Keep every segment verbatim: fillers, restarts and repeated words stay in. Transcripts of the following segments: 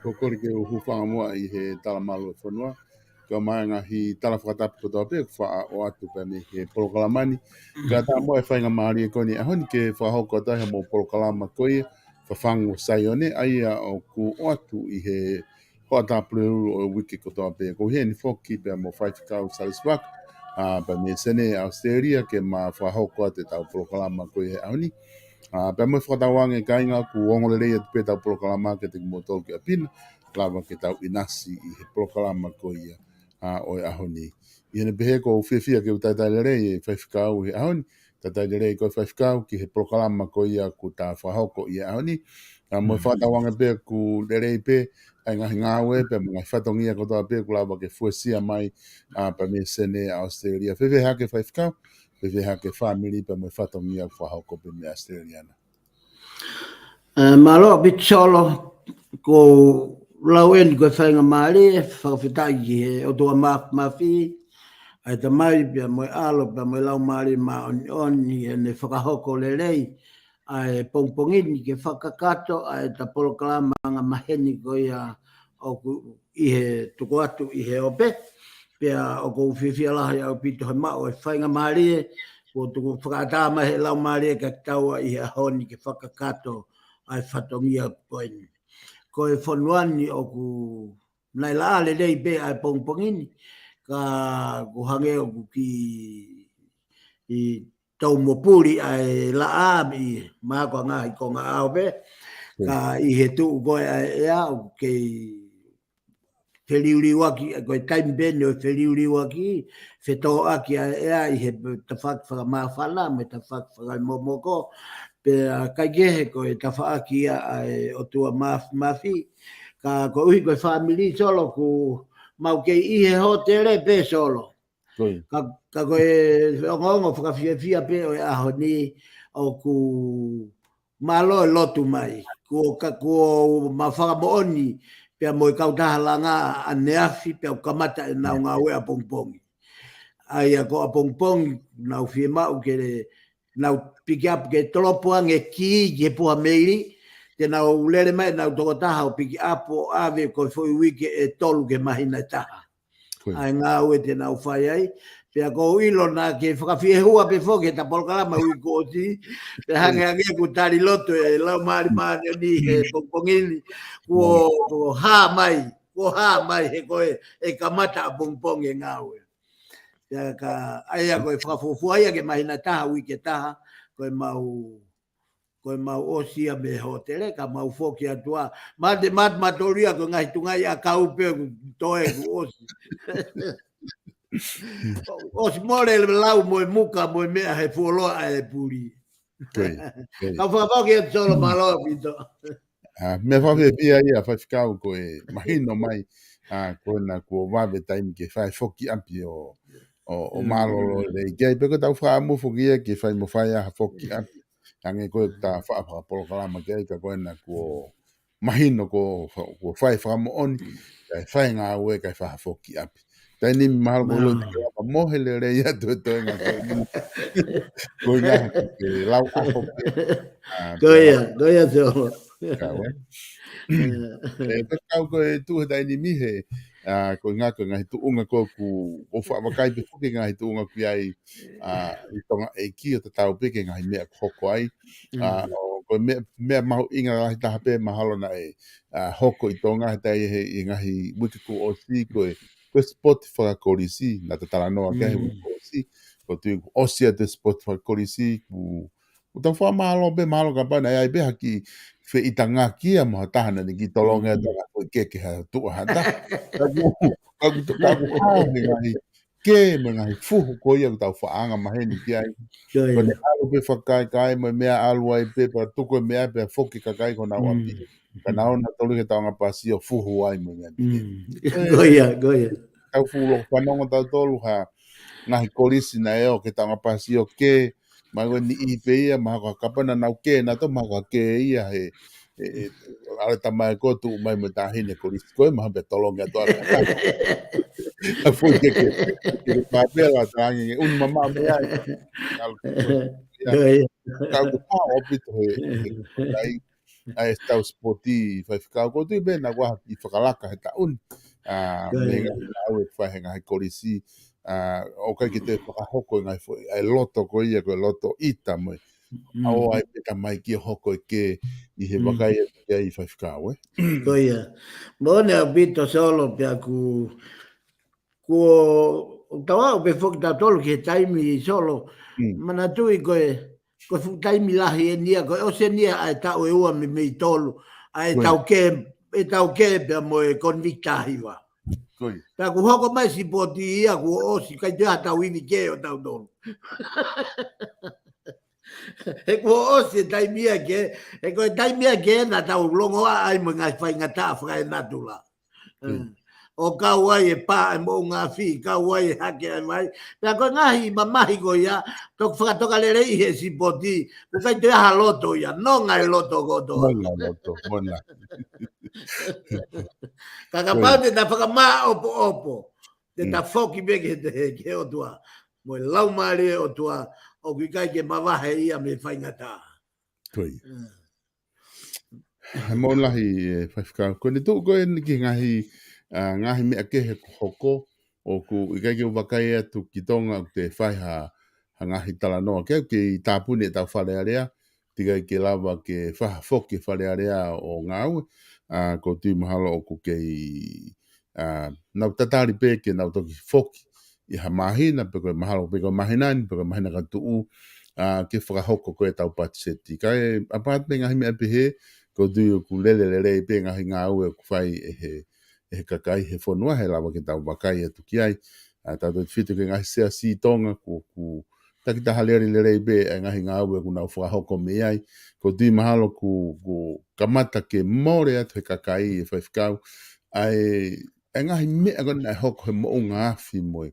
Ko e kole ke u hūfanga muʻa ʻi he tala mālō e fonua. Kae ʻumaʻā e ngaahi tala fakatapu kotoa pē kuo faʻa ʻoatu pē mei he polokalama ni. Kae ʻatā muʻa e faingamālie ko eni he ʻaho ni ke fakahoko atu ai haʻamou polokalama ko ia Fafangu ʻo Saione, ʻa ia ʻoku ʻoatu ʻi he hoʻatā Pulelulu ʻo e uike kotoa pē. Ko eni foki pea mo Faifekau Salesi Vaka, ʻa, pea mei Senē ʻAositelēlia ke ma fakahoko atu ʻetau polokalama ko ia he ʻaho ni. ʻA, pea mo e fakatauange kāinga ʻoku ongo lelei atu pē ʻetau polokalama kiate kimoutolu ki ʻapi na, lava ke tau ʻinasi ʻi he polokalama ko ia, ʻa, ʻo e ʻaho ni. ʻI heʻene pehē ʻoku ou fiefia ke u talitali lelei e Faifekau he ʻaho ni, talitali lelei koe Faifekau ki he polokalama ko ia kuo ta fakahoko ʻi he ʻaho ni. ʻA, mo e fakatauange pē ʻoku lelei pē ʻa e ngaahi ngāue pea mo e ngaahi fatongia kotoa pē kuo lava ke fuesia mai, ʻa, pea mei Senē ʻAositelēlia. Fēfē hake Faifekau, fēfē hake fāmili pea mo e fatongia kuo fakahoko pē mei ʻAositelēlia na? ʻE, mālō ʻaupito Solo, ko e lau eni ko e faingamālie, fakafetaʻi ki he ʻOtua Māfimafi, ʻa e Tamai pea mo e ʻAlo pea mo e Laumālie Māʻoniʻoni, ʻi heʻene fakahoko lelei ʻa e pongipongi ni ke fakakakato ʻa ʻeta polokalama angamaheni ko ia ʻoku ʻi he tuku atu ʻi he ope. Pea ʻoku ou fiefia lahi ʻaupito he maʻu e faingamālie kuo tuku fakaʻatā mai he Laumālie kiate kitaua ʻi he ʻaho ni ke fakakakato ʻa e fatongia ko eni. Ko e fonua ni ʻoku nai laʻā lelei pē ʻa e pongipongi ni, ka ʻoku hangē ʻoku kiʻi ʻi tau mo puli ʻa e laʻā ʻi mākoa ngaahi konga ʻao pē, ka ʻi he tuʻu ko ē ʻa e ʻea ʻoku kei feliuliuaki, ko e taimi pē ʻeni ʻo e feliuliuaki, fetōʻaki ʻa e ʻea ʻi he tafaʻaki fakamāfana, mo e tafaʻaki fakamomoko, pea ʻikai ke he ko e tafaʻaki ia ʻa e ʻOtua Māfimafi, ka koeʻuhi ko e fāmili Solo ʻoku mau kei ʻi he hōtele pē Solo. Ka, ka ko e ongoongo fakafiefia pē ʻo e ʻaho ni ʻoku mālō e lotu mai. Kuo ka, kuo ma fakamoʻoni pea mo e kautaha langa ʻaneafi pea ʻoku kamata ʻenau ngāue ʻapongipongi. ʻA ia ko ʻapongipongi, nau fiemaʻu ke le, nau pick up ke tolopo ange ki, ki he puha meili, te nau lele mai ʻenau tokotaha ʻo pick up ʻo ʻave ko e foʻi uike ʻe tolu ki he māhina ʻe taha. ʻA e ngāue te nau fai ai. Pea ʻoku ou ʻilo naʻa ke fakafiehua pē foki he ta polokalama uike kuo ʻosi. Pea hangē hangē kuo tali loto e Laumālie Māʻoniʻoni he pongipongi ni. Kuo, kuo hā mai, kuo hā mai he ko e, ʻe kamata ʻapongipongi e ngāue. Pea ka, ʻa ia ko e fakafuofua ia ke māhina ʻe taha, uike ʻe taha, ko e mau ko e mau ʻosi ia mei he hōtele, ka mau foki atu ā. Mate, mate, matolu ia ko e ngaahi tungaʻi ʻakau pē ʻoku toe ʻoku ʻosi. ʻOsi mole le lau mo e muka mo e meʻa he fuoloa ʻa e puli. Ka fakafau ki he Solo mālō ʻaupito. ʻA, meʻa fakafiefia ia Faifekau ko e mahino mai, ʻa, ko ena kuo vave taimi ke fai foki ʻapi ʻo, ʻo, ʻo mālōlō lelei ki ai. Pea ko ʻetau fakaʻamu foki ia ke fai mo fai ʻa ha foki ʻapi. Hangē ko e ta faʻa fakapolokalama ki ai ka ko ena kuo mahino kuo fa-, kuo fai fakamoʻoni, kae fai ngāue, kae fai ha foki ʻapi. Taimi ni mahalo ko e loto ke lava mohe lelei atu e toenga ko eni. Ko e ngaahi ke lau ʻaho pē. ʻA, ko ia, ko ia Solo. Ka ua. ʻE, ka kau ko e tuʻu he taimi ni he, ʻa, ko e ngaahi, ko e ngaahi tuʻunga ko ē ʻoku, ʻoku ou faʻa vakai pē foki ngaahi tuʻunga ʻoku ʻi ai, ʻa, ʻi Tonga ʻEiki ʻo tatau pē ki he ngaahi meʻa ʻoku hoko ai. ʻA, ʻo ko e meʻa, meʻa mahuʻinga lahi taha pē mahalo naʻe, ʻa, hoko ʻi Tonga he taimi he, ʻi he ngaahi uike kuo ʻosi ko e, ko e sipoti fakakolisi, naʻa ta talanoa ki ai he uike kuo ʻosi, ko e tuʻu kuo ʻosi atu e sipoti fakakolisi, kuo ʻOku tau fakamālō pē, mālō kapau naʻe ʻi ai pē ha kiʻi feʻitangaki ia mo ha taha naʻa ne kiʻi tolongi atu ʻa e foʻi keke ha tuʻa ha taha. Ka ʻoku, ka ʻoku, ka ʻoku hao he ngaahi kē mo e ngaahi fuhu ko ia ʻoku tau faʻa anga maheni ki ai. Ko ʻene ʻalu pē fakakaikaila mo e meʻa ʻalu ai pē, pea tuku e meʻa pea foki kakai ki honau ʻapi. Ka nau ō nautolu ki he taonga pasi ʻo fuhu ai mo e meʻa. Ko ia, ko ia. Tau fuʻu loko fanongo tautolu ha ngaahi kolisi naʻe ō ki he taonga pasi ʻo kē, mai ko e niʻihi pē ia, mahalo ko e kapau naʻa nau kē, naʻa tau mahalo ko e kē ia he, e, e, ʻalu e tamaiki ʻo tuʻu mai mo e taʻahine kolisi ko ē, mahalo pē tolongi atu ʻa e foʻi keke, keke pāpela, tangi, ʻunu mamaʻo mei ai. ʻAlu ko ē. Ka ʻoku hao ʻaupito he, he, he, ʻa e tau sipoti Faifekau, ʻoku ou tui pē naʻa ʻoku ʻi ai ha kiʻi fakalaka he taʻu ni. ʻA, mei he ngaahi ʻalu ʻe fai he ngaahi kolisi, ʻa, ʻoku ʻikai ke toe fakahoko e ngaahi foʻi, ʻa e loto ko ia, ko e loto ʻita mo e. ʻA, ʻoku ʻi ai pē tamaiki ʻo hoko e kē ʻi he vakai atu ki ai Faifekau, ē? Ko ia. Moʻoni ʻaupito Solo pea ʻoku, kuo tau aʻu pē foki tautolu ki he taimi Solo. Manatuʻi ko e, ko e fuʻu taimi lahi eni ia, ko e ʻosi eni ia ʻa e taʻu ʻe ua mei, mei tolu, ʻa e tau kē, e tau kē pea mo e koniviki taha hiva. Pea kuo hoko mai sipoti ia kuo ʻosi, ʻikai toe ʻi ai ha tau ivi kē ʻo tautolu. He kuo ʻosi e taimi ia kē, he ko e taimi ia kē naʻa tau longoaʻa ai mo e ngaahi faingataʻa fakaenatula. ʻO kau ai e pā e moʻunga afi, kau ai e hake ai mai. Pea ko e ngaahi mamahi ko ia, toki fakatoka lelei he sipoti, ʻoku ʻikai toe ʻi ai ha loto ia, nonga e loto kotoa. Nonga loto, mona. Ka kapau te ta fakamāʻopoʻopo, te ta foki pē ki he, ki he ʻOtua. Mo e Laumālie ʻo e ʻOtua, ʻoku ʻikai ke mavahe ia mei he faingataʻa. Ko ia. He moʻoni lahi, ʻe Faifekau. Ko ʻene tuʻu ko eni ki he ngaahi, ʻa, ngaahi meʻa kehe ʻoku hoko, ʻoku ʻikai ke u vakai atu ki Tonga ʻoku te fai ha, ha ngaahi talanoa. Ke, ke tāpuni ʻetau Fale Alea, teʻeki ai ke lava ke fai ha foki Fale Alea ʻo ngāue, ʻa, ʻoku ou tui mahalo ʻoku kei, ʻa, nau tatali pē ke nau toki foki ʻi ha māhina, pe ko e mahalo, pe ko e māhina ni, pe ko e māhina ka tuʻu, ʻa, ke fakahoko ko e tau patiseti. Ka e, ʻapā pē ngaahi meʻa pehē, ʻoku ou tui ʻoku lele lelei pē ngaahi ngāue ʻoku fai ʻe he, ʻe he kakai he fonua, he lava ke tau vakai atu ki ai. ʻA, tautautefito ki he ngaahi siasi ʻi Tonga, ʻoku, ʻoku takitaha lele lelei pē ʻa e ngaahi ngāue ʻoku nau fakahoko mei ai. ʻOku ou tui mahalo ʻoku, ʻoku kamata ke mole atu he kakai ʻe faifekau, ʻa e ʻa e ngaahi meʻa ko ē naʻe hoko he moʻunga afi mo e,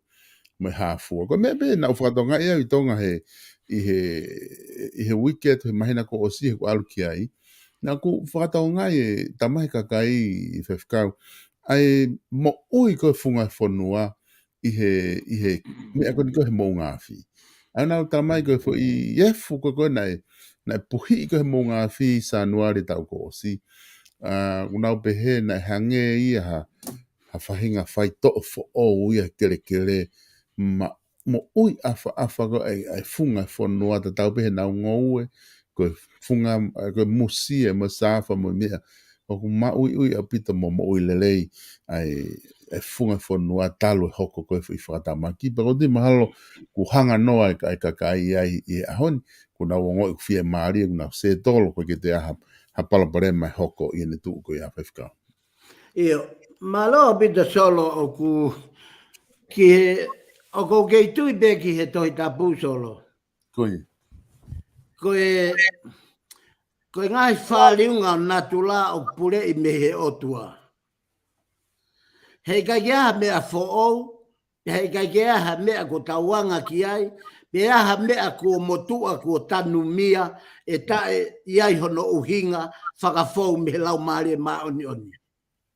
mo e hā fua. Ko e meʻa pē naʻa ku fakatokangaʻi au ʻi Tonga he, ʻi he, ʻi he uike atu he māhina kuo ʻosi he kuo ʻalu ki ai. Naʻa ku fakatokangaʻi ʻe tamai kakai ʻe faifekau ʻa e moʻui ko e funga fonua ʻi he, ʻi he meʻa ko eni ko e he moʻunga afi. ʻA ia naʻa ku talamai ko e foʻi efu ko ē ko ē naʻe, naʻe puhiʻi ko ē he moʻunga afi ʻi Sānuali taʻu kuo ʻosi. ʻA, ʻoku nau pehē naʻe hangē ia ha, ha faʻahinga faitoʻo foʻou ia kelekele ma, moʻui ʻafaʻafa ko ē ʻa e, ʻa e funga fonua tatau pē he nau ngoue, ko e funga, ʻa, ko e musie mo e sāfa mo e meʻa. ʻOku maʻuiʻui ʻaupito mo moʻui lelei ʻa e, ʻa e funga fonua talu e hoko ko e foʻi fakatamaki. Pea ʻoku ou tui mahalo ʻoku hanga noa ʻa e, ʻa e kakai ai ʻi he ʻaho ni, ʻoku nau ongoʻi ʻoku fiemālie, ʻoku nau sētolo, ʻoku ʻikai ke toe ʻi ai ha, ha palopalema ʻe hoko ʻi heʻene tuʻu ko ia faifekau. ʻIo, mālō ʻaupito Solo ʻoku ki he, ʻoku ou kei tui pē ki he Tohi Tapu Solo. Ko ia. Ko e, ko e ngaahi fāliunga ʻo natula ʻoku puleʻi mei he ʻOtua. Heʻikai ke ʻi ai ha meʻa foʻou, heʻikai ke ʻi ai ha meʻa kuo tau anga ki ai, pe ʻi ai ha meʻa kuo motuʻa kuo tanumia, ʻe taʻe ʻi ai hono ʻuhinga fakafou mei he Laumālie Māʻoniʻoni.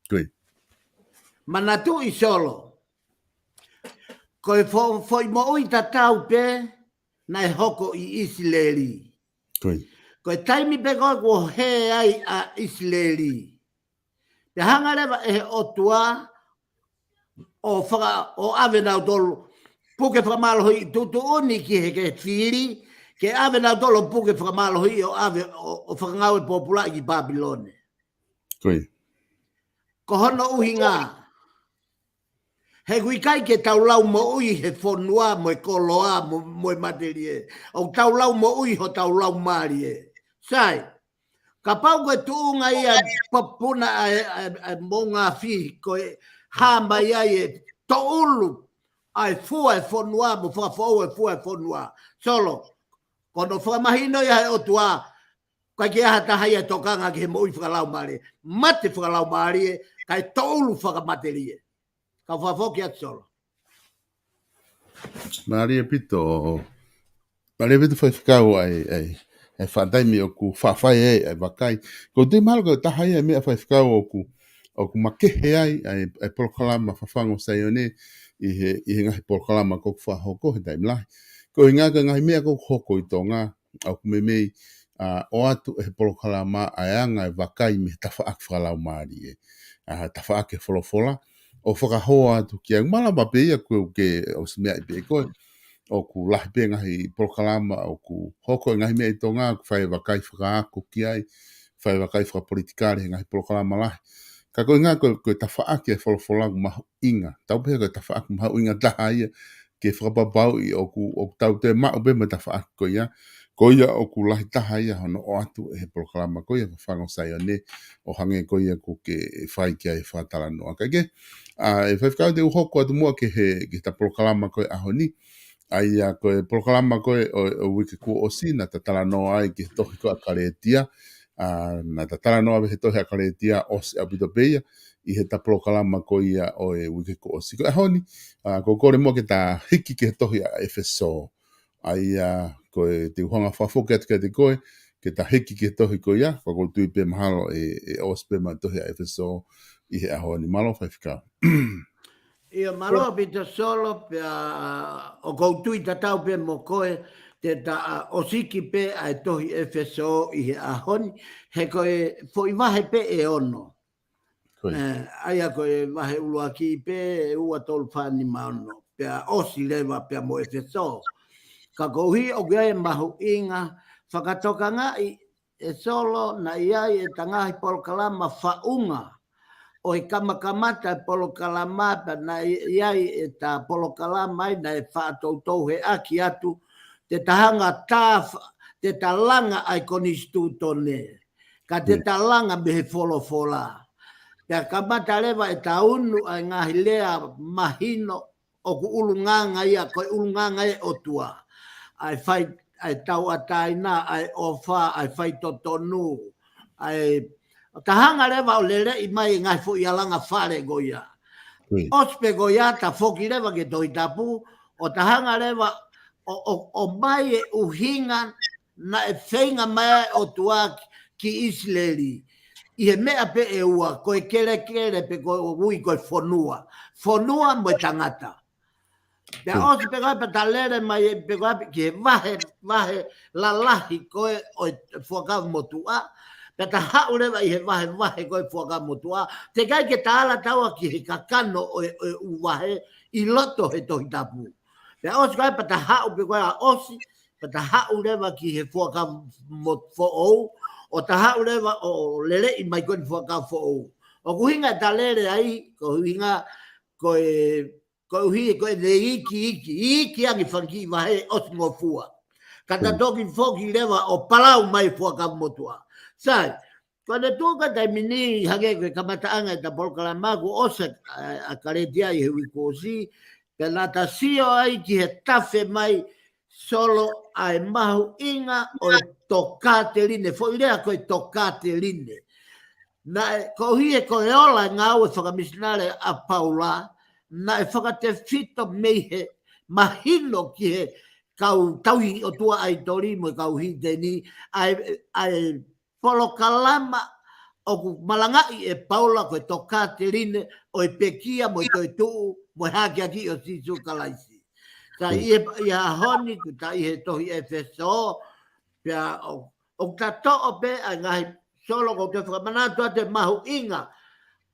Ko ia. Manatuʻi Solo. Ko e fo-, foʻi moʻui tatau pē naʻe hoko ʻi ʻIsileli. Ko ia. Ko e taimi pē ko ē kuo hē ai ʻa ʻIsileli, pea hanga leva ʻe he ʻOtua ʻo faka-, ʻo ʻave nautolu puke fakamālohiʻi, tuʻutuʻuni ki he, ki he fili, ke ʻave nautolu puke fakamālohiʻi ʻo ʻave ʻo, ʻo fakangāue pōpulaʻi ki Papilone. Ko ia. Ko hono ʻuhinga, he ʻoku ʻikai ke tau lau moʻui he fonua mo e koloa mo, mo e matelie. ʻOku tau lau moʻui hotau laumālie. Sai, kapau ko e tuʻunga ia ʻa e popuna ʻa e, ʻa e, ʻa e moʻunga afi ko e hā mai ai e toʻulu ʻa e fua e fonua mo fakafoʻou e fua e fonua. Solo, ko hono fakamahino ia ʻe he ʻOtua, ʻikai ke ʻi ai ha taha ia ʻe tokanga ki he moʻui fakalaumālie. Mate fakalaumālie, kae toʻulu fakamatelie. Kau fakafoki atu Solo. Mālie ʻaupito, mālie ʻaupito faifekau ʻa e, ʻa e, ʻa e faʻa taimi ʻoku faʻa fai ai ʻa e vakai. ʻOku ou tui mahalo ko e taha ia e meʻa faifekau ʻoku, ʻoku makehe ai ʻa e, ʻa e polokalama Fafangu ʻo Saione ʻi he, ʻi he ngaahi polokalama ʻoku fakahoko he taimi lahi. Ko e ʻuhinga ko e ngaahi meʻa ʻoku hoko ʻi Tonga, ʻoku meimei, ʻa, ʻoatu ʻe he polokalama ʻa e anga e vakai mei he tafaʻaki fakalaumālie, ʻa, tafaʻaki folofola, ʻo fakahoa atu ki ai. Malava pē ia ʻoku ke ʻosi meaʻi pē ʻe koe, ʻoku lahi pē ngaahi polokalama ʻoku hoko e ngaahi meʻa ʻi Tonga, ʻoku fai e vakai fakaako ki ai, fai e vakai fakapolitikale he ngaahi polokalama lahi. Ka ko e ʻuhinga ko, ko e tafaʻaki e folofola ʻoku mahuʻinga. Tau pehē ko e tafaʻaki mahuʻinga taha ia ke fakapapauʻi ʻoku, ʻoku tau toe maʻu pē mo e tafaʻaki ko ia. Ko ia ʻoku lahi taha ia hono ʻoatu ʻe he polokalama ko ia Fafangu ʻo Saione, ʻo hangē ko ia ʻoku ke fai ki ai e fakatalanoa. Kae kehe, ʻa, ʻe faifekau te u hoko atu muʻa ki he, ki he ta polokalama ko e ʻaho ni. ʻA ia ko e polokalama ko ē ʻo, ʻo e uike kuo ʻosi naʻa ta talanoa ai ki he tohi ko ē ʻa Kalētia. ʻA, naʻa ta talanoa ai he tohi ʻa Kalētia ʻosi ʻaupito pē ia ʻi he ta polokalama ko ia ʻo e uike kuo ʻosi. Ko e ʻaho ni, ʻa, ʻoku ou kole muʻa ke ta hiki ki he tohi ʻa ʻEfesō. ʻA ia ko e te u hanga fakafoki atu kiate koe, ke ta hiki ki he tohi ko ia, ka ʻoku ou tui pē mahalo ʻe, ʻe ʻosi pē mo e tohi ʻa ʻEfesō ʻi he ʻaho ni. Mālō faifekau. ʻIo, mālō ʻaupito Solo, pea ʻoku ou tui tatau pē mo koe, te ta, ʻa, ʻosiki pē ʻa e tohi ʻEfesō ʻi he ʻaho ni, he ko e foʻi vahe pē ʻe ono. Ko ia. ʻE, ʻa ia ko e vahe ʻuluaki pē, ua, tolu, fā, nima, ono, pea ʻosi leva pea mo ʻEfesō. Ka koeʻuhi ʻoku ʻi ai e mahuʻinga fakatokangaʻi ʻe Solo naʻe ʻi ai e ta ngaahi polokalama faʻunga ʻo e kamakamata e polokalama, pea naʻe ʻi ai ʻeta polokalama ai, naʻe faʻa toutou heʻaki atu, te ta hanga ta, te ta langa ʻa e konisitūtone. Ka te ta langa mei he folofola. Pea kamata leva ʻeta unu ʻa e ngaahi lea mahino ʻoku ʻulungaanga ia, ko e ʻulungaanga e ʻOtua. ʻA e fai, ʻa e tauʻatāina, ʻa e ʻofa, ʻa e faitotonu, ʻa e, ʻo ta hanga leva ʻo leleʻi mai e ngaahi foʻi alanga fale ko ia. ʻOsi pē ko ia, ta foki leva ki he Tohi Tapu, ʻo ta hanga leva ʻo, ʻo, ʻo mai e ʻuhinga naʻe feinga mai ai e ʻOtua ki, ki ʻIsileli. ʻI he meʻa pē ʻe ua, ko e kelekele pe ko e ui ko e fonua. Fonua mo e tangata. Pea ʻosi pē ko ia pea ta lele mai pē ko ia ki he vahe, vahe lalahi ko ē ʻo e Fuakava Motuʻa. Pea ta haʻu leva ʻi he vahe, vahe ko ē Fuakava Motuʻa. Teʻeki ai ke ta ala taua ki he kakano ʻo e, ʻo e ʻū vahe ʻi loto he Tohi Tapu. Pea ʻosi ko ia pea ta haʻu pē ko ia ʻosi, pea ta haʻu leva ki he Fuakava Mo-, Foʻou, ʻo ta haʻu leva ʻo leleʻi mai ko eni Fuakava Foʻou. ʻOku ʻuhinga ʻeta lele ai, ko e ʻuhinga, ko e, ko e ʻuhi, ko e iiki, iiki, iiki ange fanga kiʻi vahe ʻosi ngofua. Ka ta toki foki leva ʻo palau mai Fuakava Motuʻa. Sai, ko ʻene tuʻu ko e taimi ni hangē ko e kamataʻanga ʻeta polokalama kuo ʻosi ʻa, ʻa Kalētia ʻi he uike kuo ʻosi, pea naʻa ta sio ai ki he tafe mai Solo ʻa e mahuʻinga ʻo e tokāteline, foʻi lea ko e tokāteline. Naʻe, koeʻuhi he ko e ola e ngāue fakamisinale ʻa Paula, naʻe fakatefito mei he mahino ki he kau tauhi ʻOtua ʻaitoli mo e kau hiteni, ʻa e, ʻa e polokalama ʻoku malangaʻi ʻe Paula ko e tokāteline ʻo e pekia mo e toetuʻu mo e hākeakiʻi ʻo Sīsū Kalaisi. Ka ʻi he, ʻi he ʻaho ni, kuo ta ʻi he tohi ʻEfesō, pea ʻo, ʻoku ta toʻo pē ʻa e ngaahi Solo ko e toe fakamanatu atu e mahuʻinga.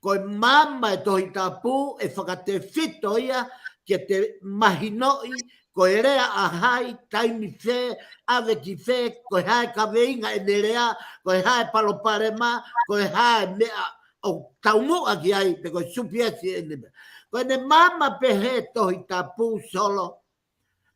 Ko e maama e Tohi Tapu ʻe fakatefito ia ke te mahinoʻi, ko e lea ʻa hai, taimi fē, ʻave ki fē, ko e hā e kaveinga ʻene lea, ko e hā e palopalema, ko e hā e meʻa ʻoku taumuʻa ki ai, pe ko e supiesi ʻene meʻa. Ko ʻene maama pē he Tohi Tapu Solo.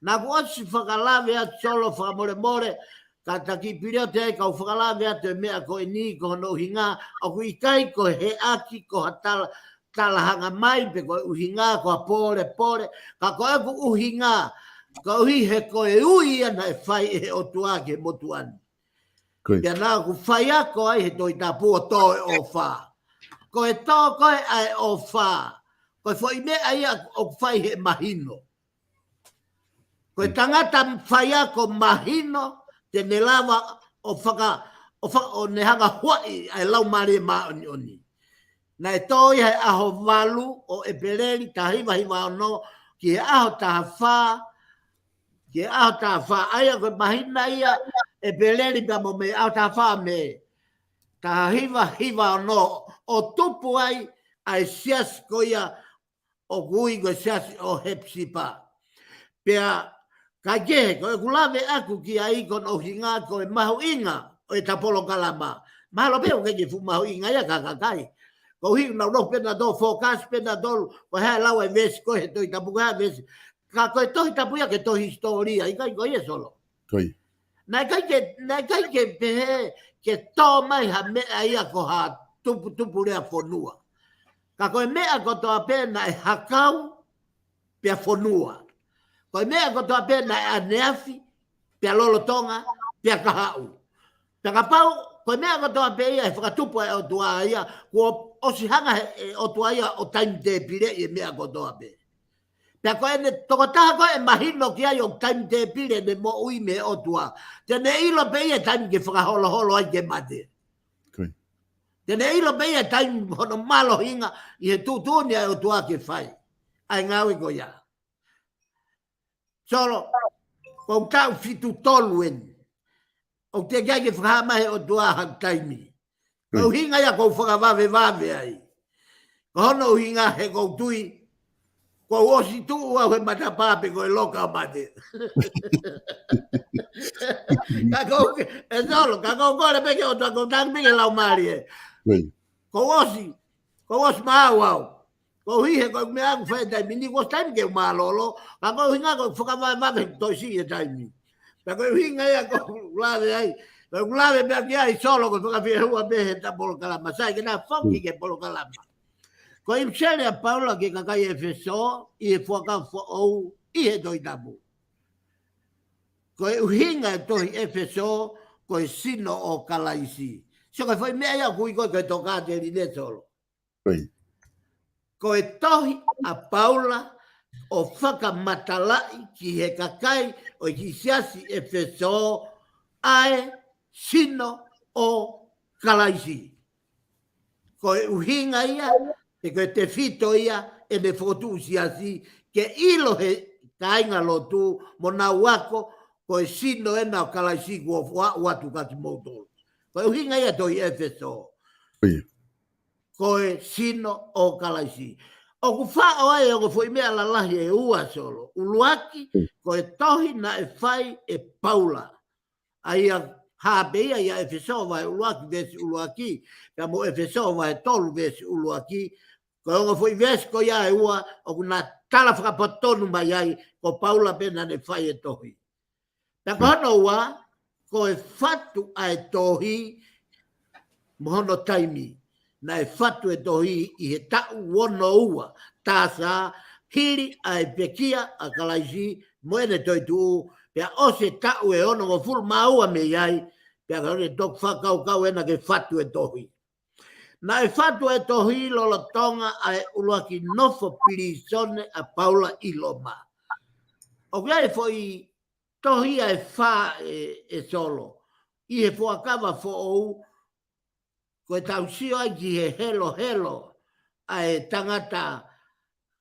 Naʻa ku ʻosi fakalave atu Solo fakamolemole, ka ta kiʻi pili atu ai kau fakalave atu e meʻa ko eni ko hono ʻuhinga, ʻoku ʻikai ko e heʻaki ko ha tala, tala hanga mai pe ko e ʻuhinga, ko ha pōlepole, ka ko ʻeku ʻuhinga, koeʻuhi he ko e ui ia naʻe fai ʻe he ʻOtua ki he motuʻa ni. Pea naʻa ku faiako ai he Tohi Tapu ʻo tō e ʻofa. Ko e tō ko ē ʻa e ʻofa. Ko e foʻi meʻa ia ʻoku fai he mahino. Ko e tangata faiako mahino, te ne lava ʻo faka, ʻo faka, ʻo ne hanga huaʻi ʻa e Laumālie Māʻoniʻoni. Naʻe tō ia he ʻaho valu ʻo ʻEpeleli taha hiva hiva ono ki he ʻaho taha fā, ki he ʻaho taha fā, ʻa ia ko e māhina ia ʻEpeleli pea mo Mē, ʻaho taha fā Mē, taha hiva hiva ono, ʻo tupu ai ʻa e siasi ko ia ʻoku ui ko e siasi ʻo Hepisipa. Pea, kaikehe, ko ʻeku lave ʻaku ki ai ko hono ʻuhinga ko e mahuʻinga ʻo ʻeta polokalama. Mahalo pē ʻoku ʻikai ke fuʻu mahuʻinga ia ka ʻikai. Koeʻuhi naʻa nau pē naʻa nau focus pē naʻa nau, ko e hā e lau e veesi, ko e he Tohi Tapu ko e hā e veesi. Ka ko e Tohi Tapu ia ko e tohi hisitōlia, ʻikai ko ia Solo. Naʻe ʻikai ke, naʻe ʻikai ke pehē ke tō mai ha meʻa ia ko ha tuputupu lea fonua. Ka ko e meʻa kotoa pē naʻe hakau, pea fonua. Ko e meʻa kotoa pē naʻe ʻaneafi, pea lolotonga, pea kahaʻu. Pea kapau, ko e meʻa kotoa pē ia he fakatupu ʻa e ʻOtua ia, kuo ʻosi hanga he, he ʻOtua ia ʻo taimi tēpileʻi e meʻa kotoa pē. Pea ko ʻene tokotaha ko ē ʻe mahino ki ai ʻoku taimi tēpile ʻene moʻui mei he ʻOtua. Te ne ʻilo pē ia taimi ke fakaholoholo ai ke mate. Te ne ʻilo pē ia taimi hono mālohinga ʻi he tuʻutuʻuni ʻa e ʻOtua ke fai ʻa e ngāue ko ia. Solo, ko e taʻu fitu tolu eni. ʻOku teʻeki ai ke fakahā mai he ʻOtua ha taimi. Ko e ʻuhinga ia ʻoku ou fakavavevave ai. Ko hono ʻuhinga he ʻoku ou tui, kuo u ʻosi tuʻu au he matapā pe ko e loka ʻo mate. Ka ʻoku ou, ʻe Solo, ka ʻoku ou kole pē ki he ʻOtua, ʻoku ou tangi pē ki he Laumālie. Kuo u ʻosi, Pau ʻosi maau au. Koeʻuhi he ko e meʻa ʻoku fai he taimi ni, kuo ʻosi taimi ke u mālōlō, ka koeʻuhi ko e fakavaivai he toe siʻi e taimi. Pea ko e ʻuhinga ia ʻoku ou lave ai. Ko e lave meʻa ki ai Solo ko e fakafiehua pē he ta polokalama. Sai ke na foki ki he polokalama. Ko e ʻipiseli ʻa Paula ki he kakai ʻEfesō, ʻi he Fuakava Foʻou, ʻi he Tohi Tapu. Ko e ʻuhinga e tohi ʻEfesō, ko e sino ʻo Kalaisi. Sio ko e foʻi meʻa ia ʻoku ui ko e, ko e tokāteline Solo. Ko e tohi ʻa Paula ʻo fakamatalaʻi ki he kakai ʻo e kiʻi siasi ʻEfesō ʻa e sino ʻo Kalaisi. Ko e ʻuhinga ia, he ko e tefito ia ʻene fokotuʻu siasi, ke ʻilo he kāinga lotu mo nau ako, ko e sino ena ʻo Kalaisi kuo u ʻoatu kiate kimoutolu. Ko e ʻuhinga ia tohi ʻEfesō. Ko e sino ʻo Kalaisi. ʻOku faʻo ai ʻa e ongo foʻi meʻa lalahi ʻe ua Solo. ʻUluaki, ko e tohi naʻe fai ʻe Paula. ʻA ia hā pē ia ʻia ʻEfesō vahe ʻuluaki veesi ʻuluaki, pea mo ʻEfesō vahe tolu veesi ʻuluaki, ko e ongo foʻi veesi ko ia ʻe ua, ʻoku na tala fakapatonu mai ai, ko Paula pē naʻa ne fai e tohi. Pea ko hono ua, ko e fatu ʻa e tohi, mo hono taimi. Naʻe fatu e tohi ʻi he taʻu ono ua, T.S., hili ʻa e pekia ʻa Kalaisi, mo ʻene toetuʻu, pea ʻosi e taʻu ʻe onongofulu mā ua mei ai, pea ko e toki fakakaukau ena ke fatu e tohi. Naʻe fatu e tohi lolotonga ʻa e ʻuluaki nofo pilīsone ʻa Paula ʻi Loma. ʻOku ʻi ai e foʻi tohi ʻe fā ʻe, ʻe Solo. ʻI he Fuakava Foʻou, ko e tau sio ai ki he helohelo ʻa e tangata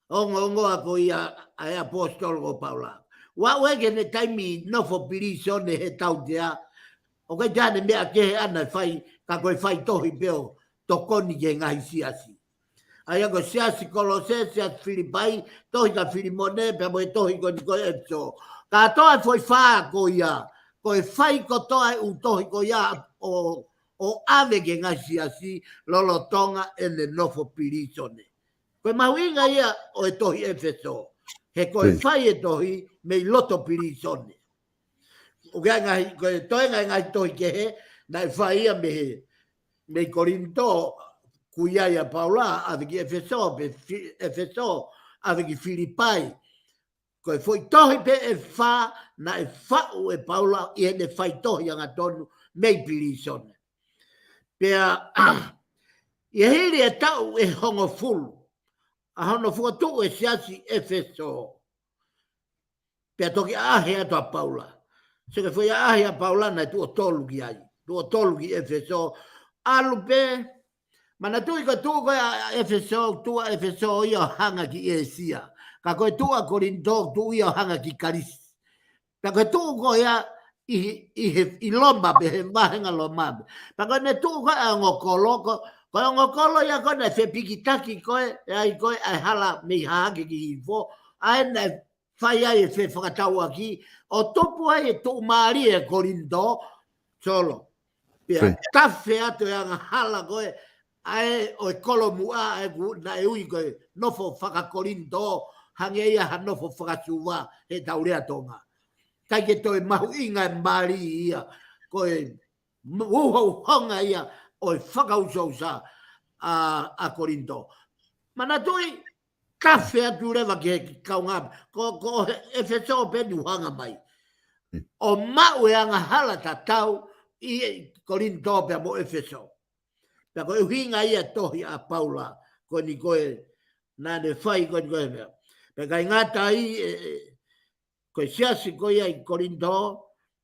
ongoongoa ko ia ʻa e ʻaposetolo ko Paula. Ua ue ke ne taimi nofo pilīsone he tautea, ʻoku ʻikai te ne meʻa kehe ʻana fai, ka ko e fai tohi pē ʻo tokoni ki he ngaahi siasi. ʻA ia ko e siasi Kolose, siasi Filipai, tohi kia Filimone, pea mo e tohi ko eni ko ʻEfesō. Kātoa e foʻi fā ko ia, ko e fai kotoa e ʻū tohi ko ia ʻo, ʻo ʻave ki he ngaahi siasi lolotonga ʻene nofo pilīsone. Ko e mahuʻinga ia ʻo e tohi ʻEfesō. He ko e fai e tohi mei loto pilīsone. ʻOku ʻi ai e ngaahi, ko e toenga e ngaahi tohi kehe, naʻe fai ia mei he, mei Kolinitō, ʻoku ʻi ai ʻa Paula, ʻave ki ʻEfesō, pe Fi-, ʻEfesō, ʻave ki Filipai. Ko e foʻi tohi pē ʻe fā, naʻe faʻu ʻe Paula, ʻi heʻene fai tohi angatonu, mei pilīsone. Pea, ʻi he hili e taʻu ʻe hongofulu, ʻa hono fokotuʻu e siasi ʻEfesō. Pea toki ʻaʻahi atu ʻa Paula. Sio ki he foʻi ʻaʻahi ʻa Paula naʻe tuʻo tolu ki ai. Tuʻo tolu ki ʻEfesō. ʻAlu pē, manatuʻi ko e tuʻu ko ē ʻa ʻEfesō, tuʻu ʻa ʻEfesō ia ʻo hanga ki ʻĒsia. Ka ko e tuʻu ʻa Kolinitō, tuʻu ia ʻo hanga ki Kalisi. Pea ko e tuʻu ko ia ʻi, ʻi he, ʻi Loma pē, he vāhenga Loma pē. Pea ko ʻene tuʻu ko ē ʻa e ongo kolo, ko, ko e ongo kolo ia ko ē naʻe fepikitaki ko ē, ʻe ai ko ē ʻa e hala mei hahake ki hifo, ʻa ē naʻe fai ai e fefakatauʻaki, ʻo tupu ai e tuʻumālie ʻa Kolinitō, Solo. Pea tafe atu e angahala ko ē, ʻa ē ʻo e kolomuʻa, ʻa ē ʻoku naʻe ui ko e nofo fakaKolinitō, hangē ia ha nofo fakaSuva, he tau lea Tonga. ʻIkai ke toe mahuʻinga e mali ia, ko e uhouhonga ia ʻo e fakaʻusoʻusa ʻa, ʻa Kolinitō. Manatuʻi, tafe atu leva ki he kaungā, ko, ko ʻEfesō pē ʻoku hanga mai. ʻO maʻu e angahala tatau ʻi Kolinitō pea mo ʻEfesō. Pea ko e ʻuhinga ia tohi ʻa Paula, ko eni ko ē, naʻa ne fai ko eni ko ē meʻa. Pea ʻikai ngata ai, ʻe, ʻe, ko e siasi ko ia ʻi Kolinitō,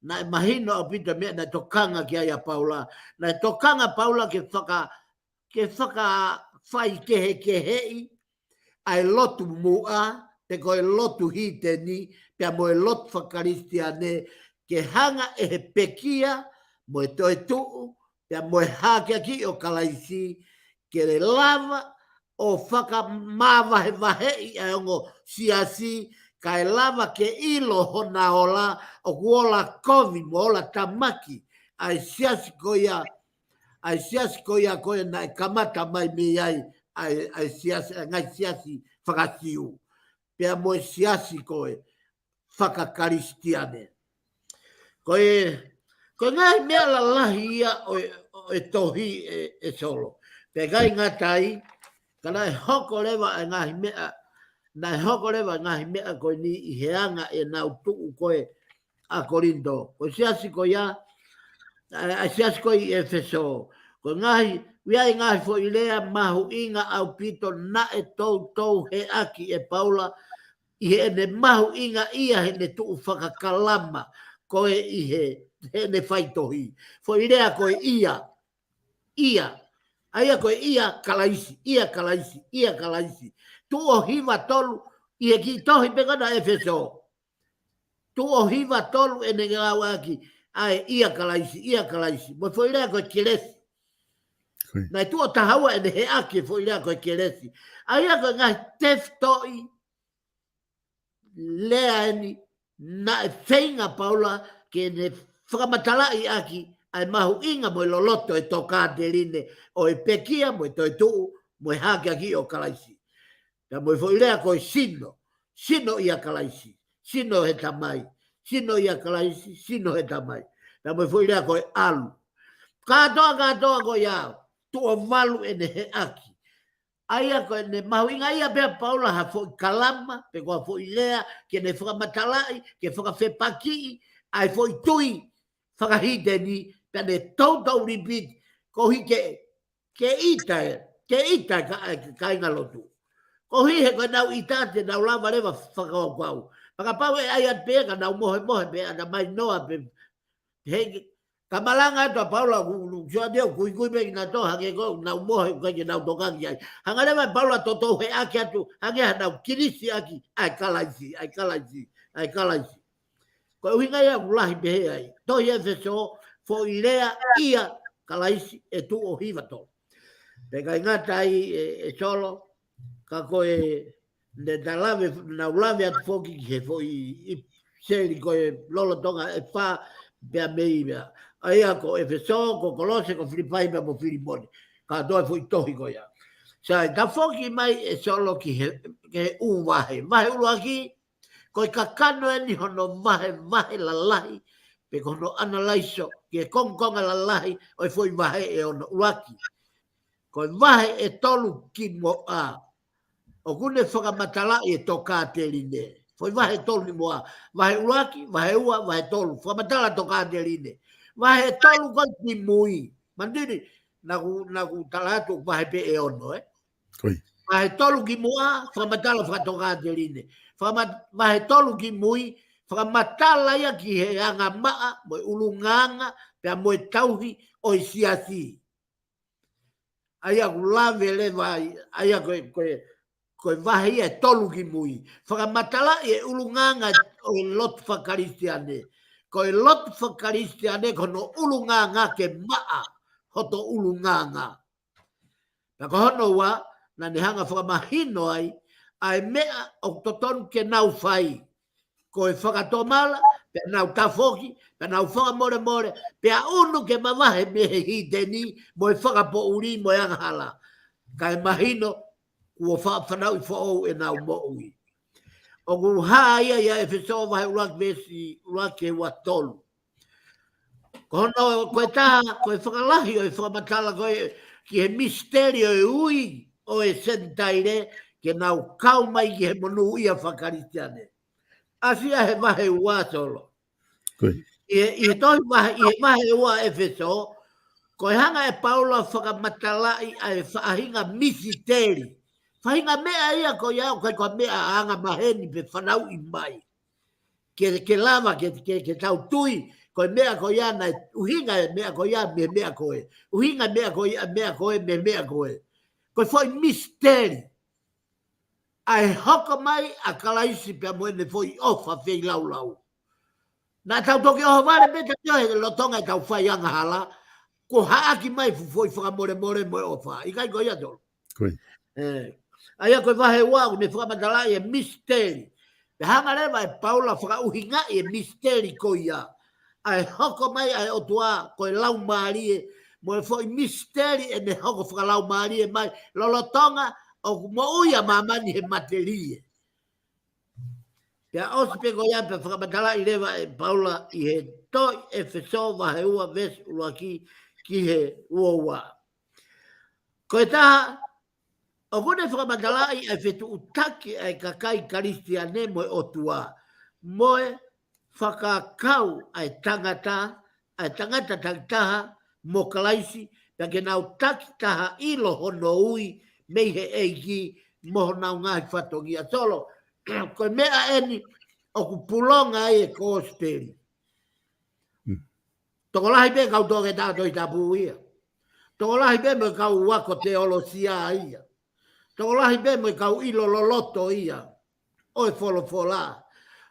naʻe mahino ʻaupito meʻa naʻe tokanga ki ai ʻa Paula. Naʻe tokanga Paula ke faka, ke fakafaikehekeheʻi ʻa e lotu muʻa, pe ko e lotu hiteni, pea mo e lotu fakaKalisitiane, ke hanga ʻe he pekia, mo e toetuʻu, pea mo e hakeakiʻi ʻo Kalaisi, ke lava ʻo fakamavahevaheʻi ʻa e ongo siasi, kae lava ke ʻilo hona ola, ʻoku ola kovi mo ola tamaki, ʻa e siasi ko ia, ʻa e siasi ko ia ko ē naʻe kamata mai mei ai ʻa e, ʻa e siasi, ʻa e ngaahi siasi faka-Siu. Pea mo e siasi ko e faka-Kalisitiane. Ko e, ko e ngaahi meʻa lalahi ia ʻo e, ʻo e tohi ē, ē Solo. Pea ʻikai ngata ai, ka naʻe hoko leva e ngaahi meʻa, naʻe hoko leva e ngaahi meʻa ko eni ʻi he anga ʻenau tuʻu ko ē ʻa Kolinitō. Ko e siasi ko ia, ʻa, ʻa e siasi ko ē ʻi ʻEfesō. Ko e ngaahi, ʻoku ʻi ai e ngaahi foʻi lea mahuʻinga ʻaupito naʻe toutou heʻaki ʻe Paula, ʻi heʻene mahuʻingaʻia heʻene tuʻu fakakalama, ko e ʻi he, heʻene faitohi. Foʻi lea ko e ia, ia. ʻA ia ko e ia Kalaisi, ia Kalaisi, ia Kalaisi. Tuʻo hiva tolu, ʻi he kiʻi tohi pē ko ena ʻEfesō. Tuʻo hiva tolu ʻene ngāueʻaki, ʻa e ia Kalaisi, ia Kalaisi. Mo e foʻi lea ko e kelesi. Ko ia. Naʻe tuʻo taha ua ʻene heʻaki e foʻi lea ko e kelesi. ʻA ia ko e ngaahi tefitoʻi lea eni, naʻe feinga Paula ke ne fakamatalaʻi ʻaki ʻa e mahuʻinga mo e loloto e tokāteline ʻo e pekia mo e toetuʻu mo e hakeakiʻi ʻo Kalaisi. Pea mo e foʻi lea ko e sino, sino ia Kalaisi, sino he Tamai, sino ia Kalaisi, sino he Tamai. Pea mo e foʻi lea ko e ʻalu. Kātoa, kātoa ko ia, tuʻo valu ʻene heʻaki. ʻA ia ko ʻene mahuʻingaʻia pē ʻa Paula ha foʻi kalama, pe ko ha foʻi lea, ke ne fakamatalaʻi, ke fakafepakiʻi, ʻa e foʻi tui fakahīteni, pea ne toutou repeat, koeʻuhi ke, ke ʻita ē, ke ʻita ē ka, ʻa e kāinga lotu. Koeʻuhi he ko ʻenau ʻita te nau lava leva fakakaukau. Fakapapau ʻe ʻai atu pē ka nau mohemohe pē ʻa e ʻatamai noa pē, he, ka malanga atu ʻa Paula ʻoku, ʻoku, sio atu ʻoku kuikui pē kinautolu hangē ko ʻenau mohe ʻoku ʻikai ke nau tokanga ki ai. Hanga leva ʻe Paula toutou heʻaki atu, hangē haʻanau kilisi ʻaki, ʻa e Kalaisi, ʻa e Kalaisi, ʻa e Kalaisi. Ko e ʻuhinga ia ʻoku lahi pehē ai. Tohi ʻEfesō, foʻi lea ia Kalaisi ʻe tuʻo hiva tolu. Pea ʻikai ngata ai ē, ē Solo, ka ko e, ne ta lave, nau lave atu foki ki he foʻi ʻipiseli ko e lolotonga ʻe fā pea mei mea. ʻA ia ko ʻEfesō, ko Kolose, ko Filipai pea mo Filimone. Kātoa e foʻi tohi ko ia. Sai, ta foki mai ē Solo ki he, ki he ʻū vahe. Vahe ʻuluaki, ko e kakano eni hono vahevahe lalahi, pe ko hono ʻanalaiso, ki he kongokonga lalahi ʻo e foʻi vahe ʻe ono. ʻUluaki. Ko e vahe ʻe tolu kimuʻa, ʻoku ne fakamatalaʻi e tokāteline. Foʻi vahe ʻe tolu kimuʻa. Vahe ʻuluaki, vahe ua, vahe tolu. Fakamatala tokāteline. Vahe ʻe tolu ko ē kimui. Manatuʻi, naʻa ku, naʻa ku tala atu vahe pē ʻe ono, ē? Ko ia. Vahe tolu kimuʻa, fakamatala fakatokāteline. Fakama-, vahe tolu kimui, fakamatala ia ki he angamaʻa, mo e ʻulungaanga, pea mo e tauhi ʻo e siasi. ʻA ia ʻoku lave leva ai, ʻa ia ko e, ko e, ko e vahe ia ʻe tolu kimui. Fakamatalaʻi e ʻulungaanga ʻo e lotu fakakalisitiane. Ko e lotu fakakalisitiane ko hono ʻulungaanga ke maʻa hoto ʻulungaanga. Pea ko hono ua, naʻa ne hanga fakamahino ai, ʻa e meʻa ʻoku totonu ke nau fai. Ko e fakatomala, pea nau tafoki, pea nau fakamolemole, pea ʻunu ke mavahe mei he hīteni, mo e fakapoʻuli, mo e angahala. Kae mahino, kuo fa-, fanauʻi foʻou ʻenau moʻui. ʻOku hā ia ʻia ʻEfesō vahe ʻuluaki veesi ʻuluaki ki he ua tolu. Ko hono, ko e taha, ko e fakalahi ʻo e fakamatala ko ē ki he misiteli ʻo e ui ʻo e Senitaile ke nau kau mai ki he monūʻia fakakalisitiane. ʻAsi ia he vahe ua Solo. Ko ia. ʻI he, ʻi he tohi vahe, ʻi he vahe ua ʻEfesō, ko e hanga ʻe Paula fakamatalaʻi ʻa e faʻahinga misiteli. Faʻahinga meʻa ia ko ia ʻoku ʻikai ko ha meʻa anga maheni pe fanauʻi mai. Ke, ke lava, ke, ke, ke tau tui, ko e meʻa ko ia naʻe ʻuhinga e meʻa ko ia mei he meʻa ko ē. ʻUhinga e meʻa ko ia, meʻa ko ē, mei he meʻa ko ē. Ko e foʻi misiteli. ʻA e hoko mai ʻa Kalaisi pea mo ʻene foʻi ʻofa feilaulau. Naʻa tau toki ʻohovale pē tautolu he lolotonga ʻetau fai angahala, kuo haʻaki mai e fuʻu foʻi fakamolemole mo e ʻofa. ʻIkai ko ia Solo. Ko ia. Ē. ʻA ia ko e vahe ua, ʻoku ne fakamatalaʻi e misiteli. Pea hanga leva ʻe Paula fakaʻuhingaʻi e misiteli ko ia. ʻA e hoko mai ʻa e ʻOtua, ko e Laumālie, mo e foʻi misiteli ʻene hoko fakalaumālie mai, lolotonga ʻoku moʻui ʻa māmani he matelie. Pea ʻosi pē ko ia pea fakamatalaʻi leva ʻe Paula ʻi he tohi ʻEfesō vahe ua veesi ʻuluaki ki he uaua. Ko e taha, ʻoku ne fakamatalaʻi ʻa e fetuʻutaki ʻa e kakai Kalisitiane mo e ʻOtua, mo e fakakau ʻa e tangata, ʻa e tangata takitaha mo Kalaisi, pea ke nau takitaha ʻilo hono ui mei he ʻEiki mo honau ngaahi fatongia. Solo, ko e meʻa eni ʻoku pulonga ai e kosipeli. Mm. Tokolahi pē kau toketā Tohi Tapu ia. Tokolahi pē mo e kau ako teolosia ia. Tokolahi pē mo e kau ʻilo loloto ia ʻo e folofola.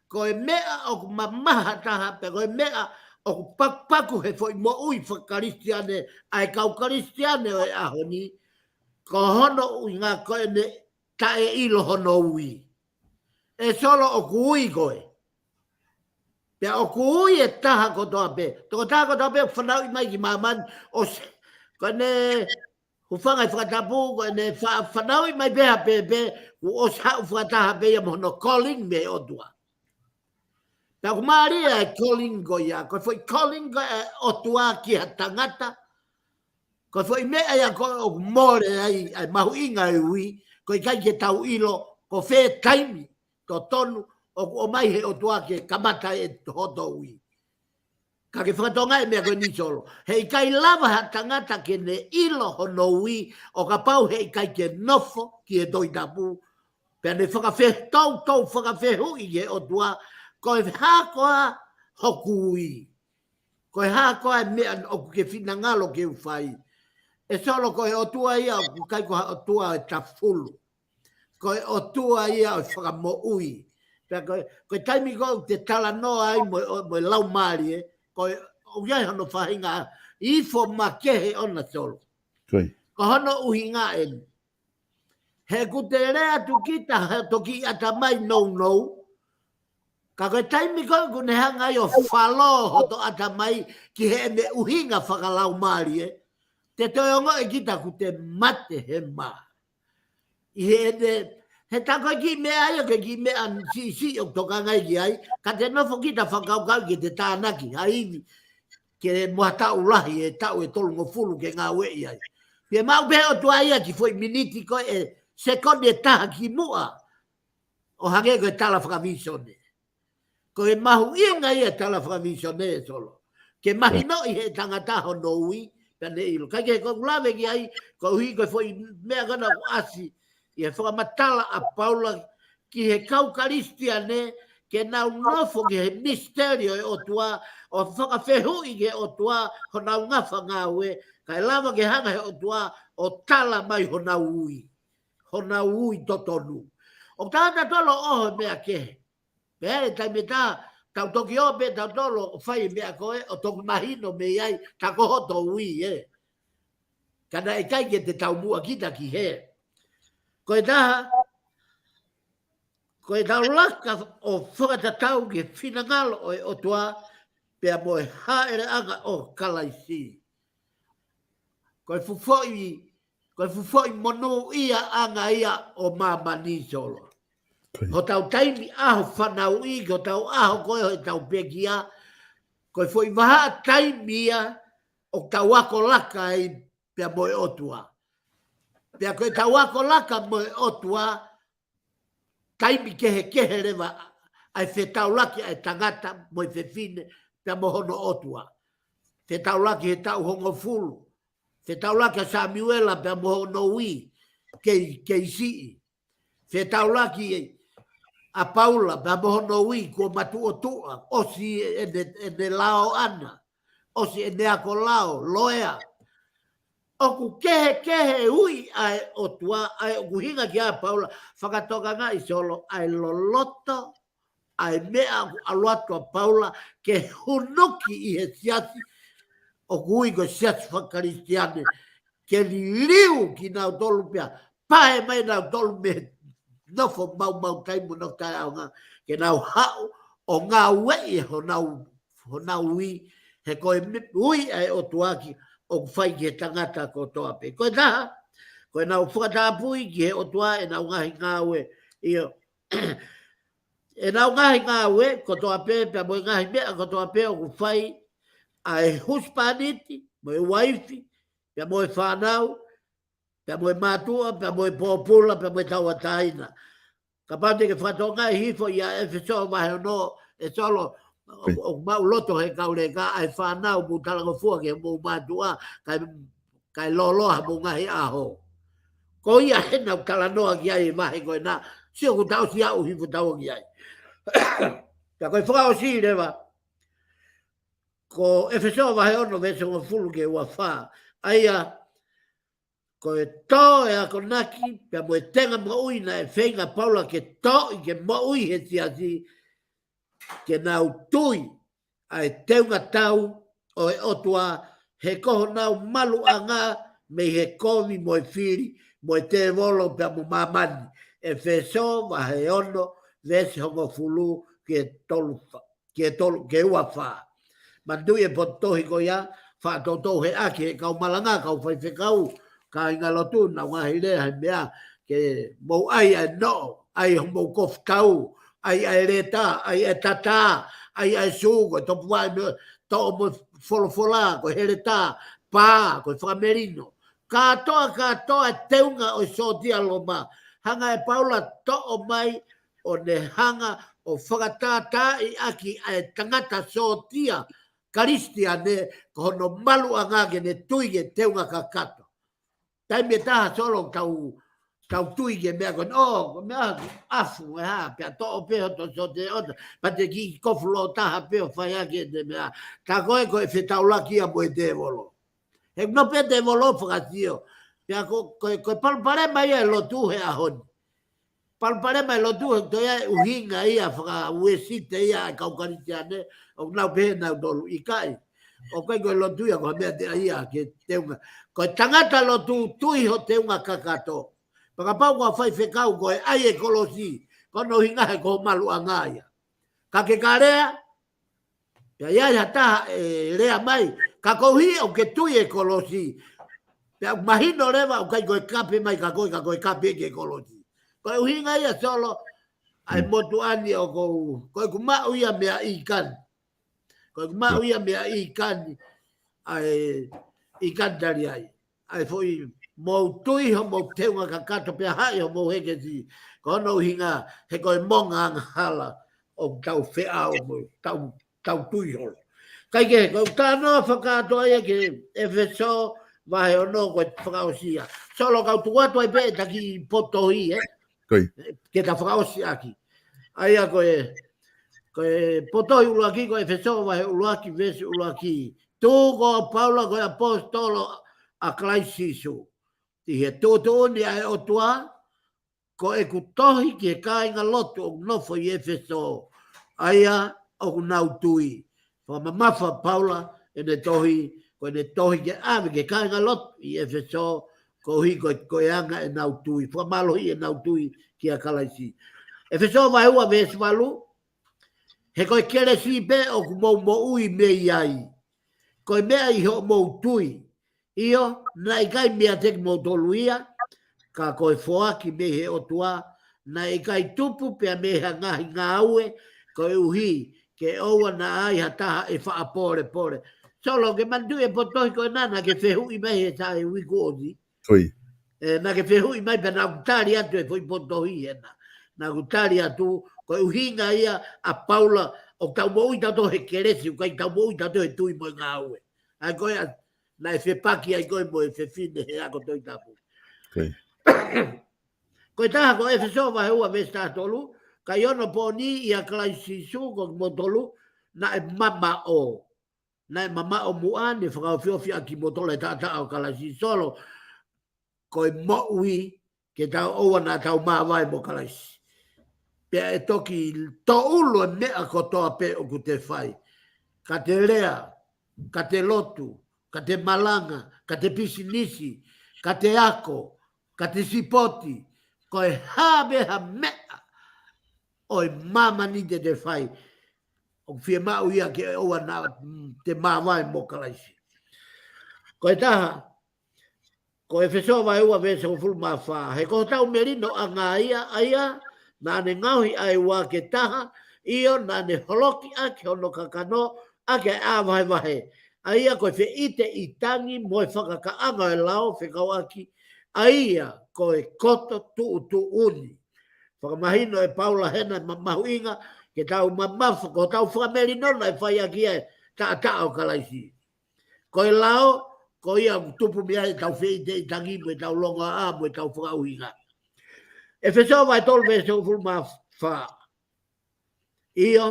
Ko e meʻa ʻoku mamaha taha pē, ko e meʻa ʻoku pakupaku he foʻi moʻui faka-Kalisitiane ʻa e kau Kalisitiane ʻo e ʻaho ni, ko hono ʻuhinga ko ʻene taʻeʻilo hono ui. ʻE Solo, ʻoku ui koe. Pea ʻoku ui e taha kotoa pē. Tokotaha kotoa pē ʻoku fanauʻi mai ki māmani ʻosi, ko ʻene hūfanga he fakatapu, ko ʻene fa-, fanauʻi mai pē ha pēpē, kuo ʻosi haʻu fakataha pē ia mo hono calling mei he ʻOtua. Pea ʻoku mālie e calling ko ia, ko e foʻi calling ko e ʻOtua ki ha tangata, ko e foʻi meʻa ia ko ē ʻoku mole ai ʻa e mahuʻinga e ui, ko e ʻikai ke tau ʻilo ko fē taimi totonu ʻoku ʻomai he ʻOtua ke kamata e hoto ui. Ka ke fakatokangaʻi e meʻa ko eni Solo. He ʻikai lava ha tangata ke ne ʻilo hono ui ʻo kapau he ʻikai ke nofo ki he Tohi Tapu, pea ne fakafetou, tou fakafehuʻi ki he ʻOtua, ko e hā koā hoku ui? Ko e hā koā e meʻa ʻoku ke finangalo ke u fai? ʻE Solo, ko e ʻOtua ia ʻoku ʻikai ko ha ʻOtua ʻo e tafulu. Ko e ʻOtua ia ʻo e fakamoʻui. Pea ko e, ko e taimi ko ē ʻoku te talanoa ai mo, mo e laumālie, ko e, ʻoku ʻi ai hono faʻahinga ifo makehe ʻona Solo. Ko hono ʻuhinga eni. He ʻoku te lea atu kita he toki ʻatamai nounou. Ka ko e taimi ko ē ʻoku ne hanga ai ʻo falō hoto ʻatamai ki heʻene ʻuhinga fakalaumālie, te toe ongoʻi kita ʻoku te mate he mā. ʻI heʻene, he tā ko e kiʻi meʻa ia, ko e kiʻi meʻa siʻisiʻi ʻoku tokangaʻi ki ai, ka te nofo kita fakakaukau ke te tānaki ha ivi ke mo ha taʻu lahi, e taʻu ʻe tolungofulu ke ngāueʻi ai. Pea maʻu pē ʻOtua ia ki he foʻi miniti ko ē, sekoni ʻe taha ki muʻa, ʻo hangē ko e tala fakavīsone. Ko e mahuʻinga ia e tala fakavīsone Solo. Ke mahinoʻi he tangata hono ui, pea ne ʻilo. Kae kehe ko ʻeku lave ki ai, koeʻuhi ko e foʻi meʻa ko ena ʻoku ʻasi ʻi he fakamatala ʻa Paula ki he kau Kalisitiane, ke nau nofo ki he misiteli ʻo e ʻOtua, ʻo fakafehuʻi ki he ʻOtua honau ngafa ngāue, kae lava ke hanga he ʻOtua ʻo tala mai honau ui, honau ui totonu. ʻOku tau ʻatā ʻo ʻoho he meʻa kehe. Pea ʻi he taimi ʻe taha, tau toki ō pē tautolu ʻo fai e meʻa ko ē, ʻo toki mahino mei ai, tā ko hoto ui ē. Ka naʻe ʻikai ke te taumuʻa kita ki hē. Ko e taha, ko e tau laka ʻo fakatatau ki he finangalo ʻo e ʻOtua, pea mo e hāʻeleʻanga ʻo Kalaisi. Ko e fuʻu foʻi, ko e fuʻu foʻi monūʻiaʻanga ia ʻo māmani Solo. Ko ia. Hotau taimi ʻaho fanauʻi, ko hotau ʻaho ko ē ʻo ʻetau pekia, ko e foʻi vahaʻa taimi ia ʻoku tau ako laka ai pea mo e ʻOtua. Pea ko ʻetau ako laka mo e ʻOtua, taimi kehekehe leva ʻa e fetaulaki ʻa e tangata mo e fefine pea mo hono ʻOtua. Fetaulaki he taʻu hongofulu. Fetaulaki ʻa Samiuela pea mo hono ui kei, kei siʻi. Fetaulaki ʻa Paula pea mo hono ui kuo matuʻotuʻa, ʻosi ʻene, ʻene lao ʻana, ʻosi ʻene ako lao, loea. ʻOku kehekehe ui ʻa e ʻOtua, ʻa e ʻoku ʻuhinga ki ai ʻa Paula, fakatokangaʻi Solo, ʻa e loloto ʻa e meʻa ʻoku ʻalu atu ʻa Paula ke hunuki ʻi he siasi, ʻoku ui ko e siasi faka-Kalisitiane, ke liliu kinautolu pea pae mai nautolu mei he nofo maumautai mo nofo taʻeʻaonga, ke nau haʻu ʻo ngāueʻi honau, honau ui, he ko e me-, ui ʻa e ʻOtua ki, ʻoku fai ki he tangata kotoa pē. Ko e taha, ko ʻenau fakatapui ki he ʻOtua ʻenau ngaahi ngāue, ʻio, ʻenau ngaahi ngāue kotoa pē, pea mo e ngaahi meʻa kotoa pē ʻoku fai ʻa e husepāniti, mo e uaifi, pea mo e fānau, pea mo e mātuʻa, pea mo e pōpula, pea mo e tauʻatāina. Kapau te ke fakatokangaʻi hifo ʻia ʻEfesō vahe ono, ʻe Solo, ʻoku, ʻoku maʻuloto he kau leka, ʻa e fānau mou talangofua ki hoʻomou mātuʻa, kae, kae lōloa homou ngaahi ʻaho. Ko ia ʻoku ou talanoa ki ai vahe ko ena, sio ʻoku tau ʻosi aʻu hifo tau ki ai. Ka ko e fakaʻosi leva, ko ʻEfesō vahe ono veesi hongofulu ki he uafā. ʻA ia, ko e tō e akonaki, pea mo e tenga moʻui naʻe feinga Paula ke toʻi ke moʻui he siasi, ke nau tui ʻa e teunga tau ʻo e ʻOtua, he ko honau maluʻanga mei he kovi mo e fili, mo e tēvolo pea mo māmani. ʻEfesō vahe ono, veesi hongofulu ki he tolu fā, ki he tolu, ki he uafā. Manatuʻi e potohi ko ia, faʻa toutou heʻaki he kau malanga, kau faifekau, kāinga lotu, nau ngaahi lea he meʻa, ke mou ʻai ʻa e noʻo, ʻai homou kofu tau, ʻai ʻa e leta, ʻai ʻa e tata, ʻai ʻa e sū, ko e topuvaʻe mo e toʻo mo e folofola, ko e heletā, pā, ko e fakamelino. Kātoa, kātoa e teunga ʻo e sōtia Loma. Hanga ʻe Paula toʻo mai ʻo ne hanga ʻo fakatātaaʻi ʻaki ʻa e tangata sōtia Kalisitiane, ko hono maluʻanga ke ne tui ki he teunga kakato. Taimi ʻe taha Solo tau, tau tui ki he meʻa ko eni, ʻo, ko e meʻa ʻafu, ʻe hā, pea toʻo pē hoto sōtia ʻota, pea te kiʻi kofu lōtaha pē ʻo fai ʻaki ʻete meʻa. Tā ko ē ko e fetaulaki ia mo e tēvolo. He ʻoku nau pehē tēvolo fakasio. Pea ko, ko, ko e palopalema ia e lotu he ʻaho ni. Palopalema e lotu he toe ai ʻuhinga ia faka-Uēsite ia e kau Kalisitiane, ʻoku nau pehē nautolu ʻikai. ʻOku ʻikai ko e lotu ia ko ha meʻa te ʻai ia ke teunga. Ko e tangata lotu tui ho teunga kakato. Pea kapau ko ha faifekau ko e ʻai e kolosi, ko hono ʻuhinga he ko ho maluʻanga ia. Ka ke ka lea, pea ʻi ai ha taha ʻe lea mai, ka koeʻuhi ʻoku ke tui e kolosi. Pea mahino leva ʻoku ʻikai ko e kape mai ka ko e, ka ko e kape ki he kolosi. Ko e ʻuhinga ia Solo, ʻa e motuʻa ni ʻoku ou, ko ʻeku maʻu ia meʻa ʻi kani. Ko ʻeku maʻu ia meʻa ʻi kani, ʻa e ʻi kani tali ai. ʻA e foʻi mou tui homou teunga kakato pea haʻi homou hekesi. Ko hono ʻuhinga he ko e monga angahala ʻoku tau feʻao mo tau, tau tui holo. Kaikehe, ko ʻeku talanoa fakakātoa ia ki he ʻEfesō vahe ono ko e fakaʻosi ia. Solo kau tuku atu ai pē ʻeta kiʻi potohi, ē? Ko ia. Ke ta fakaʻosi ʻaki. ʻA ia ko e, ko e potohi ʻuluaki ko e ʻEfesō vahe ʻuluaki veesi ʻuluaki. Tuku ʻa Paula ko e ʻaposetolo ʻa Kalaisi Sīsū. ʻI he tuʻutuʻuni ʻa e ʻOtua, ko ʻeku tohi ki he kāingalotu ʻoku nofo ʻi ʻEfesō, ʻa ia ʻoku nau tui. Fakamamafa Paula ʻene tohi, ko ʻene tohi ke ʻave ki he kāingalotu ʻi ʻEfesō, koeʻuhi ko e, ko e anga ʻenau tui. Fakamālohi ʻenau tui kia Kalaisi. ʻEfesō vahe ua veesi valu, he ko e kelesi pē ʻoku mou moʻui mei ai. Ko e meʻa ʻi hoʻomou tui. ʻIo, naʻe ʻikai meiate kimoutolu ia, ka ko e foaki mei he ʻOtua, naʻe ʻikai tupu pea mei ha ngaahi ngāue, koeʻuhi ke ʻoua naʻa ai ha taha ʻe faʻa pōlepole. Solo, ke manatuʻi e potohi ko ena naʻa ke fehuʻi mai he taʻu ʻe uiku ʻosi. Ko ia. Ē, naʻa ke fehuʻi mai pea naʻa ku tali atu e foʻi potohi ena. Naʻa ku tali atu, ko e ʻuhinga ia ʻa Paula, ʻoku tau moʻui tautolu he kelesi, ʻoku ʻikai tau moʻui tautolu he tui mo e ngāue. ʻA ia ko ia, naʻe fepaki ai ko ē mo e fefine he ako Tohi Tapu. Ko ia. Ko e taha ko ʻEfesō vahe ua veesi taha tolu, ka ʻi onopooni ʻia Kalaisi Sīsū ko kimoutolu, naʻe mamaʻo. Naʻe mamaʻo muʻa, ne fakaofiofi ʻa kimoutolu ʻe he taʻataʻa ʻo Kalaisi Solo, ko e moʻui ke tau ʻoua naʻa tau māvae mo Kalaisi. Pea ʻe toki tōʻulu e meʻa kotoa pē ʻoku te fai. Ka te lea, ka te lotu, ka te malanga, ka te pisinisi, ka te ako, ka te sipoti, ko e hā pē ha meʻa ʻo e māmani te te fai, ʻoku fiemaʻu ia ke ʻoua naʻa te māvae mo Kalaisi. Ko e taha, ko ʻEfesō vahe ua veesi hongofulu mā fā. He ko hotau melino ʻanga ia, ʻa ia naʻa ne ngaohi ʻa e ua ke taha, ʻio, naʻa ne holoki ʻaki hono kakano ʻaki ʻa e ʻā vahevahe, ʻa ia ko e feʻite ʻi tangi mo e fakakaʻanga ʻo e lao fekauʻaki, ʻa ia ko e koto tuʻutuʻuni. Fakamahino ʻe Paula hena ma-, mahuʻinga ke tau mamafa, ko hotau fakamelino naʻe fai ʻaki ʻa e taʻataʻa ʻo Kalaisi. Ko e lao, ko ia ʻoku tupu mei ai ʻetau feʻite ʻi tangi mo ʻetau longoaʻa mo ʻetau fakaʻuhinga. ʻEfesō vahe tolu veesi hongofulu mā fā. ʻIo,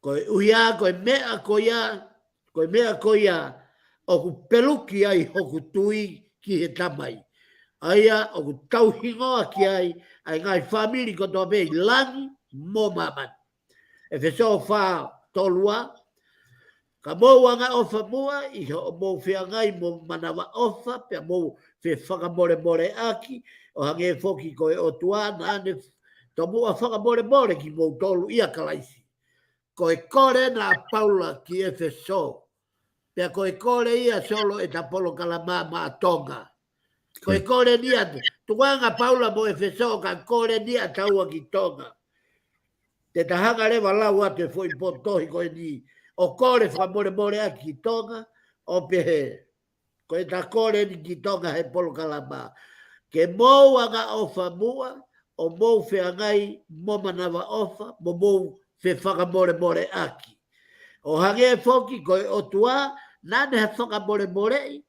koeʻuhi ko e meʻa ko ia, ko e meʻa ko ia ʻoku peluki ai hoku tui ki he Tamai, ʻa ia ʻoku tau hingoa ki ai ʻa e ngaahi fāmili kotoa pē ʻi langi mo māmani. ʻEfesō fā tolu ua. Ka mou angaʻofa muʻa ʻi hoʻomou feangai mo manavaʻofa, pea mou fefakamolemoleʻaki, ʻo hangē foki ko e ʻOtua naʻa ne tomuʻa fakamolemole kimoutolu ʻia Kalaisi. Ko e kole ena ʻa Paula ki ʻEfesō. Pea ko e kole ia, Solo, ʻeta polokalama maʻa Tonga. Ko e kole eni ʻa, tukuange Paula mo ʻEfesō, ka kole eni ʻa taua ki Tonga. Te ta hanga leva ʻo lau atu e foʻi potohi ko eni, ʻo kole fakamolemoleʻaki ki Tonga, ʻo pehē, ko ʻeta kole eni ki Tonga he polokalama, ke mou angaʻofa muʻa, ʻo mou feangai mo manavaʻofa, mo mou fefakamolemoleʻaki. ʻO hangē foki ko e ʻOtua naʻa ne fakamolemoleʻi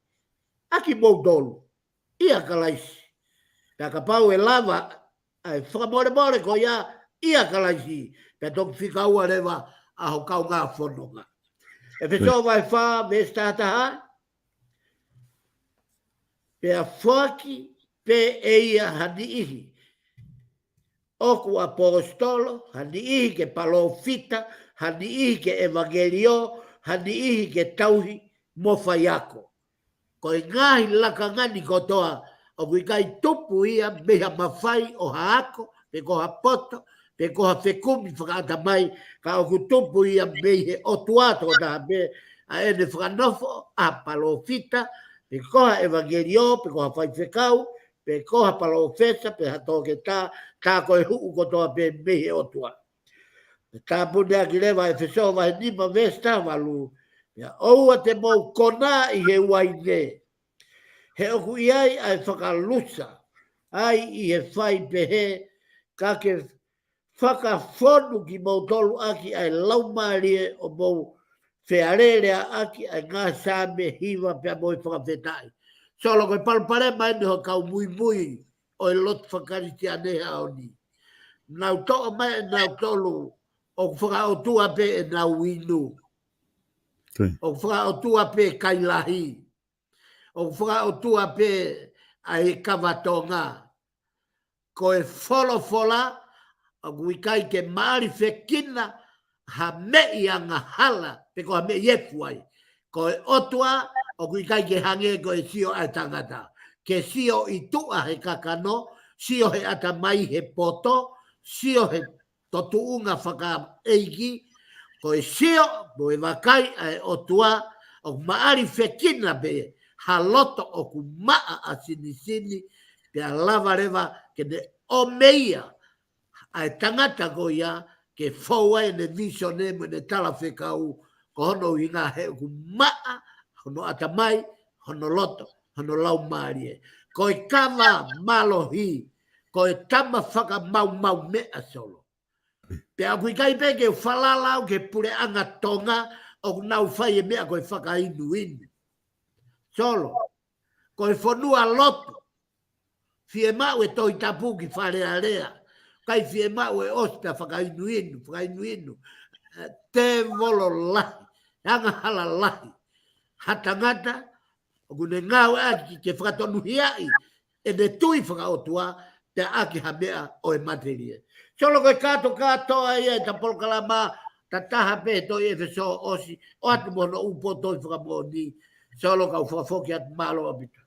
ʻa kimoutolu ʻia Kalaisi. Pea kapau ʻe lava ʻa e fakamolemole ko ia ʻia Kalaisi, pea toki fika ua leva ʻa ho kaungā fononga. ʻEfesō vahe fā veesi taha taha. Pea foaki pē ʻe ia ha niʻihi ʻoku ʻaposetolo, ha niʻihi ke palōfita, ha niʻihi ke ʻevangeliō, ha niʻihi ke tauhi mo faiako. Ko e ngaahi lakanga ni kotoa, ʻoku ʻikai tupu ia mei ha mafai ʻo ha ako, pe ko ha poto, pe ko ha fekumi fakaʻatamai, ka ʻoku tupu ia mei he ʻOtua tokotaha pē, ʻa ʻene fakanofo ʻa e palōfita, pe ko ha ʻevangeliō, pe ko ha faifekau, pe ko ha palōfesa, pe ha toketā, tā ko e huʻu kotoa pē mei he ʻOtua. Pea tāpuni ʻaki leva ʻEfesō vahe nima veesi taha valu. Pea ʻoua te mou konā ʻi he uaine, he ʻoku ʻi ai ʻa e fakalusa ai ʻi he fai pehē, ka ke fakafonu kimoutolu ʻaki ʻa e Laumālie ʻo mou fealēleaʻaki ʻa e ngaahi Saame hiva pea mo e fakafetaʻi. Solo, ko e palopalema eni ʻo e kau muimui ʻo e lotu faka-Kalisitiane he ʻaho ni. Nau toʻo mai ʻe nautolu ʻoku fakaʻotua pē ʻenau inu. ʻOku fakaʻotua pē kai lahi. ʻOku fakaʻotua pē ʻa e kava Tonga. Ko e folofola, ʻoku ʻikai ke maʻalifekina ha meʻi angahala, pe ko ha meʻi efu ai. Ko e ʻOtua, ʻoku ʻikai ke hangē ko e sio ʻa e tangata. Ke sio ʻi tuʻa he kakano, sio he ʻatamai he poto, sio he totuʻunga fakaʻeiki, ko e sio mo e vakai ʻa e ʻOtua, ʻoku maʻalifekina pē ha loto ʻoku maʻa ʻa sinisini, pea lava leva ke ne ʻomi ia ʻa e tangata ko ia, ke fou ai ʻene visone mo ʻene talafekau, ko hono ʻuhinga he ʻoku maʻa hono ʻatamai, hono loto, hono laumālie. Ko e kava mālohi, ko e tama fakamaumau meʻa, Solo. Pea ʻoku ʻikai pē ke u falala au ki he puleʻanga Tonga ʻoku nau fai e meʻa ko e fakainuinu. Solo, ko e fonua lotu. Fiemaʻu e Tohi Tapu ki Fale Alea. ʻIkai fiemaʻu e ʻosi pea fakainuinu, fakainuinu. Eh, tēvolo lahi, angahala lahi. Ha tangata ʻoku ne ngāueʻaki ke fakatonuhiaʻi ʻene tui fakaʻotua, pea ʻaki ha meʻa ʻo e matelie. Solo, ko e kātoa kātoa ia ʻeta polokalama, ta taha pē he tohi ʻEfesō ʻosi, ʻoatu mo hono ʻū potohi fakamoʻoni. Solo, kau fakafoki atu, mālō ʻaupito.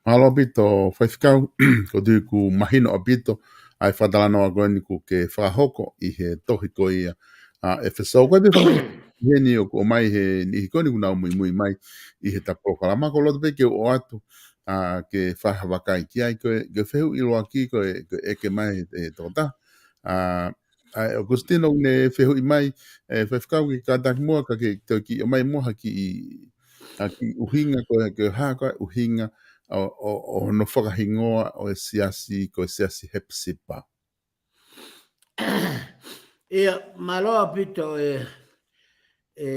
Mālō ʻaupito, Faifekau, ʻoku ou tui ʻoku mahino ʻaupito ʻa e fakatalanoa ko eni ʻoku ke fakahoko ʻi he tohi ko ia ʻa e fesou ko e pe fanga heni ʻoku ʻomai he niʻihi ko eni ʻoku nau muimui mai ʻi he ta polokalama, ko loto pē ke u ʻoatu, ʻa, ke fai ha vakai ki ai, ko e, ko e fehuʻi ʻuluaki ko e, ko e ʻeke mai he, he tokotaha. ʻA, ʻa, ʻOkusitino ne fehuʻi mai, ʻe, Faifekau ke kātaki muʻa, ka ke toe kiʻi ʻomai muʻa ha kiʻi, ha kiʻi ʻuhinga ko e, ko e hā ko e ʻuhinga ʻo, ʻo, ʻo hono fakahingoa ʻo e siasi, ko e siasi Hepsipa. ʻIa, mālō ʻaupito ʻe, ʻe,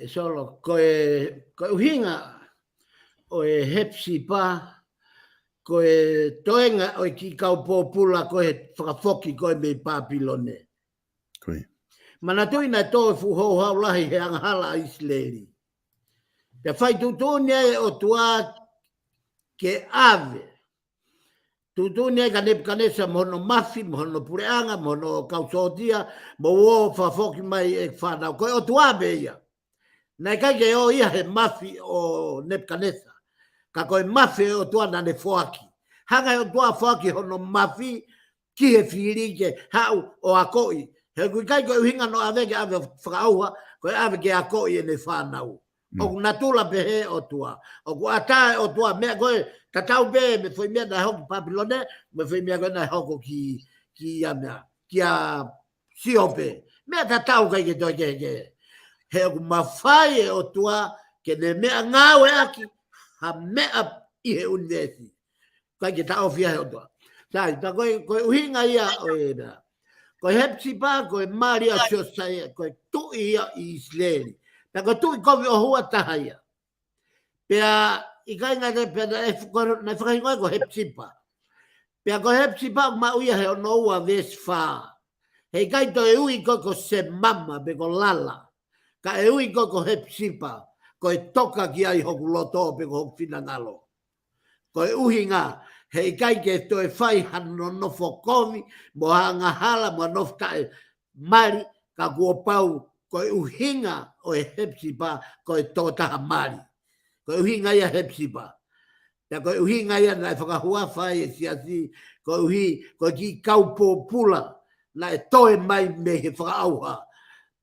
ʻe Solo, ko e, ko e ʻuhinga ʻo e Hepsipa, ko e toenga ʻo e kiʻi kau pōpula ko e fakafoki ko e mei Papilone. Ko ia. Manatuʻi naʻe tō e fuʻu houhau lahi he angahala ʻa ʻIsileli. Pea fai tuʻutuʻuni ai e ʻOtua ke ʻave. Tuʻutuʻuni ai kia Nepukanesa mo hono mafi, mo hono puleʻanga, mo hono kau sōtia, mo ō fakafoki mai e fānau. Ko e ʻOtua pē ia. Naʻe ʻikai ke ō ia he mafi ʻo Nepukanesa. Ka ko e mafi ʻo e ʻOtua naʻa ne foaki. Hanga he ʻOtua foaki hono mafi ki he fili ke haʻu ʻo akoʻi. He ʻoku ʻikai ko e ʻuhinga hono ʻave ke ʻave fakaʻauha, ko e ʻave ke akoʻi ʻene fānau. Mm. ʻOku natula pehē ʻOtua. ʻOku ʻatā e ʻOtua, meʻa ko e tatau pē mo e foʻi meʻa naʻe hoko Papilone, mo e foʻi meʻa ko e naʻe hoko ki, ki a meʻa, kia Siope. Meʻa tatau, ʻikai ke toe kehekehe. He ʻoku mafai e ʻOtua ke ne meʻangāueʻaki ha meʻa ʻi he ʻunivēsi. ʻIkai ke taʻofi ia he ʻOtua. Sai, tā ko e, ko e ʻuhinga ia ʻo e meʻa. Ko e Hepsipa, ko e mali ʻa Siosaia, ko e tuʻi ia ʻi ʻIsileli. Tā ko e tuʻi kovi ʻohua taha ia. Pea ʻikai ngata pē naʻe f-, ko, naʻe fakahingoa ko Hepsipa. Pea ko Hepsipa ʻoku maʻu ia he ono ua veesi fā. He ʻikai toe ui ko e ko Semama pe ko Lala. Ka ʻe ui ko e ko Hepsipa, ko e toka ki ai hoku loto pe ko hoku finangalo. Ko e ʻuhinga, he ʻikai ke toe fai ha nonofo kovi, mo ha angahala, mo ha nofo taʻemali, ka kuo pau, ko e ʻuhinga ʻo e Hepsipa, ko e tokotaha mali. Ko e ʻuhinga ia Hepsipa. Pea ko e ʻuhinga ia naʻe fakahuafa ai e siasi, koeʻuhi, ko e kiʻi kau pōpula, naʻe toe mai mei he fakaʻauha,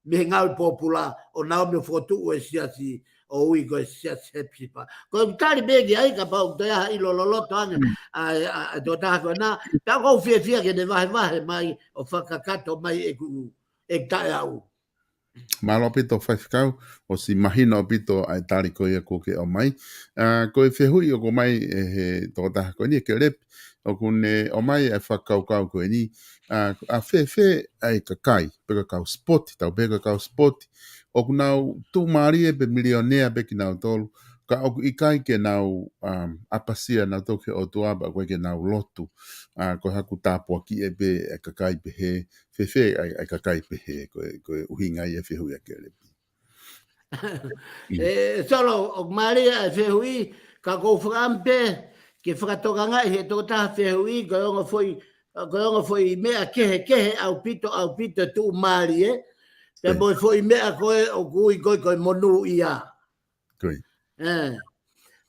mei he ngāue pōpula, ʻo nau mei fokotuʻu e siasi, ʻo ui ko e siasi Hepsipa. Ko e tali pē ki ai kapau ʻoku toe ʻi ai ha ʻilo loloto ange, Mm. ʻa, ʻa, ʻa e tokotaha ko ena, pea ʻoku ou fiefia ke ne vahevahe mai, ʻo fakakakato mai ʻeku, ʻeku taʻeaʻu. Mālō ʻaupito Faifekau, ʻosi mahino ʻaupito ʻa e tali ko ia kuo ke ʻomai. ʻA, ko e fehuʻi ʻoku ʻomai ʻe he tokotaha ko eni ʻe Kelepi, ʻoku ne ʻomai ʻa e fakakaukau ko eni, ʻa, ʻa fēfē ʻa e kakai, pe ko e kau sipoti, tau pehē ko e kau sipoti, ʻoku nau tuʻumālie pe milionea pē kinautolu, ka ʻoku ʻikai ke nau, um, ʻapasia nautolu ki he ʻOtua pea ʻoku ʻikai ke nau lotu. ʻA, ko e haʻaku tāpuakiʻi pē ʻa e kakai pehē, fēfē ʻa e, ʻa e kakai pehē, ko e, ko e ʻuhinga ia e fehuʻi ʻa Kelepi. ʻE, Solo, ʻoku mālie ʻa e fehuʻi, ka ʻoku ou fakaʻamu pē ke fakatokangaʻi he tokotaha fehuʻi, ko e ongo foʻi, ko e ongo foʻi meʻa kehekehe ʻaupito, ʻaupito e tuʻumālie, pea Ko ia. mo e foʻi meʻa ko ē ʻoku ui ko e, ko e monūʻia. Ko ia. ʻE.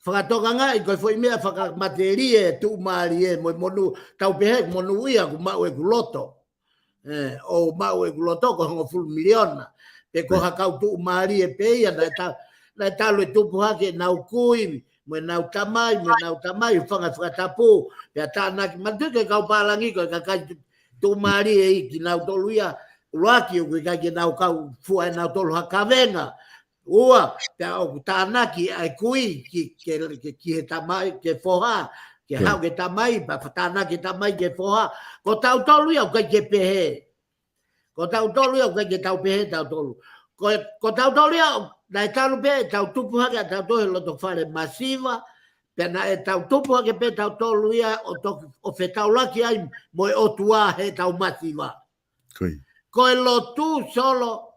Fakatokangaʻi ko e foʻi meʻa fakamatelie tuʻumālie mo e monū, tau pehē monūʻia ʻoku maʻu ʻeku loto. ʻE, ʻo maʻu ʻeku loto ko e hongofulu miliona. Pe ko Ko ia. ha kau tuʻumālie pē ia naʻe ta-, naʻe talu e tupu hake ʻenau kui, mo ʻenau tamai, mo ʻenau tamai, hūfanga he fakatapu, pea tānaki, manatuʻi ko e kau pālangi ko e kakai tu-, tuʻumālie ia kinautolu ia, ʻuluaki ʻoku ʻikai ke nau kau fua ʻenautolu ha kavenga, Ua, pea ʻoku tānaki ʻa e kui ki, ke, ke, ki he tamai, ki he foha, ke Ko ia. haʻu ki he tamai, pea tānaki e tamai ki he foha. Ko tautolu ia ʻoku ʻikai ke pehē. Ko tautolu ia ʻoku ʻikai ke tau pehē tautolu. Ko, ko tautolu ia, naʻe talu pē, tau tupu hake ʻa tautolu he loto fale masiva, pea naʻe tau tupu hake pē tautolu ia ʻo toki, ʻo fetaulaki ai mo e ʻOtua he tau masiva. Ko ia. Ko e lotu Solo,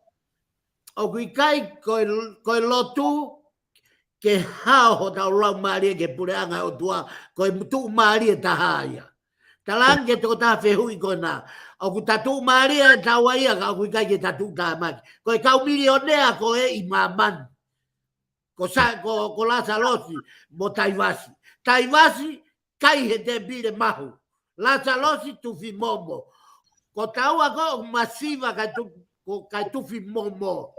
ʻoku ʻikai ko e, ko e lotu ke hao hotau laumālie ki he puleʻanga ʻo e ʻOtua, ko e tuʻumālie taha ia. Talaange ki he tokotaha fehuʻi ko ena. ʻOku ta tuʻumālie ʻe taua ia ka ʻoku ʻikai ke ta tuʻutāmaki. Ko e kau milionea ko ē ʻi māmani. Ko Sa-, ko, ko Lasalosi mo Taivasi. Taivasi, kai he tēpile mahu. Lasalosi tufi momo. Ko taua ko ē ʻoku masiva kae tu-, ʻo kae tufi momo.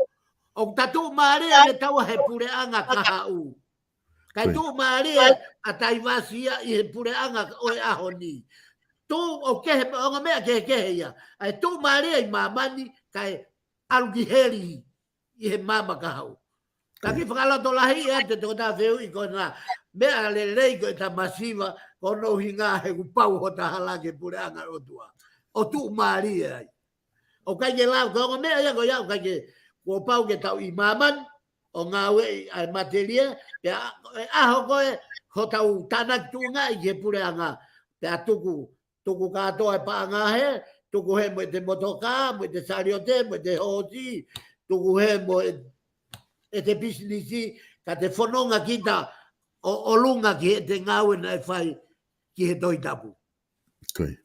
ʻOku ta tuʻumālie ʻe taua he puleʻanga kahaʻu. Kae tuʻumālie ʻa Taivasi ia ʻi he puleʻanga ʻo e ʻaho ni. Tuʻu ʻo kehe, ongo meʻa kehekehe ia. ʻA e tuʻumālie ʻi māmani, kae ʻalu ki heli ʻi he maama kahaʻu. Ka kiʻi fakalotolahi atu e tokotaha fehuʻi ko ena, meʻa lelei ko e ta masiva, ko hono ʻuhinga he kuo pau hota hala ki he puleʻanga ʻo e ʻOtua. ʻO tuʻumālie ai. ʻOku ʻikai ke lau, ko e ongo meʻa ia ko ia, ʻoku ʻikai ke, kuo pau ke tau ʻi māmani, ʻo ngāueʻi ʻa e matelie, pea ʻe ʻaho ko ē, hotau tānaki tuʻungaʻi ki he puleʻanga, pea tuku, tuku kātoa e paʻanga hē, tuku hē mo ʻete motokā, mo ʻete saliote, mo ʻete hoosi, tuku hē mo e, ʻete pisinisi, ka te fononga kita ʻo, ʻolunga ki heʻete ngāue naʻe fai ki he Tohi Tapu. Ko ia.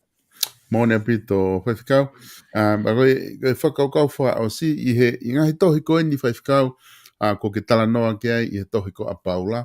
Moʻoni ʻaupito, Faifekau. Um, ʻa ko e, ko e fakakaukau fakaʻosi, ʻi he, ʻi he ngaahi tohi ko eni Faifekau, ʻa ko ē ke talanoa ki ai ʻi he tohi ko ē ʻa Paula.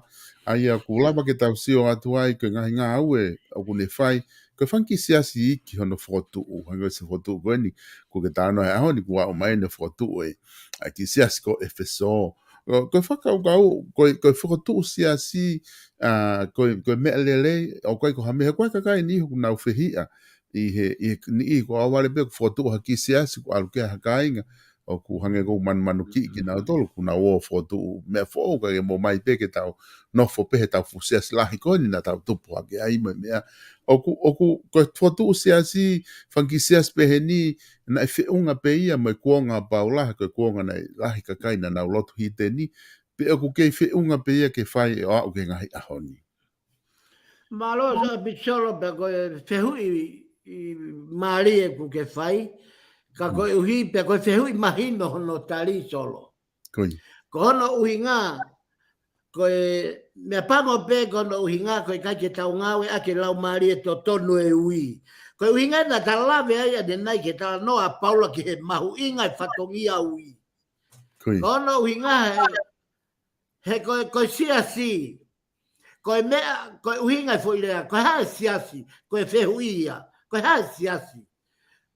ʻA ia ʻoku lava ke tau sio atu ai, ko e ngaahi ngāue ʻoku ne fai, ko e fanga kiʻi siasi iiki hono fokotuʻu, hangē ko e fokotuʻu ko eni, ko ē ke talanoa he ʻaho ni kuo aʻu mai ʻene fokotuʻu e, ʻa e kiʻi siasi ko ʻEfesō. Ko, ko e fakakaukau, ko e, ko e fokotuʻu siasi, ʻa, ko e, ko e meʻa lelei, ʻoku ʻikai ko ha meʻa, ko e kakai ni ʻoku nau fehiʻa, ʻi he, ʻi he, ni ʻi ko ʻauvale pē ʻoku fokotuʻu ha kiʻi siasi, ʻoku ʻalu ki ai ha kāinga, ʻoku hangē ko e manumanukiʻi kinautolu, ʻoku nau ō ʻo fokotuʻu meʻa foʻou, ka ke mo mai pē ke tau nofo pē he tau fuʻu siasi lahi ko eni naʻa tau tupu hake ai mo e meʻa. ʻOku, ʻoku, ko e fokotuʻu siasi, fanga kiʻi siasi pehē ni, naʻe feʻunga pē ia mo e kuonga ʻo Paula, ko e kuonga naʻe lahi kakai naʻa nau lotu hiteni, pe ʻoku kei feʻunga pē ia ke fai ʻo aʻu ki he ngaahi ʻaho ni. Mālō, Sō Pisolo, pea ko e fehuʻi ʻi mālie ʻoku ke fai, ka ko e ʻuhi, pea ko e fehuʻi mahino hono tali, Solo. Ko ia. Ko hono ʻuhinga, ko e meʻa pango pē ko hono ʻuhinga, ko e ʻikai ke tau ngāueʻaki e laumālie totonu e ui. Ko e ʻuhinga naʻa ta lave ai ʻanenai ki he talanoa ʻa Paula ki he mahuʻinga e fatongia ui. Ko ia. Ko hono ʻuhinga he, he ko e, ko e siasi, ko e meʻa, ko e ʻuhinga e foʻi lea, ko e hā e siasi, ko e fehuʻi ia, ko e hā e siasi.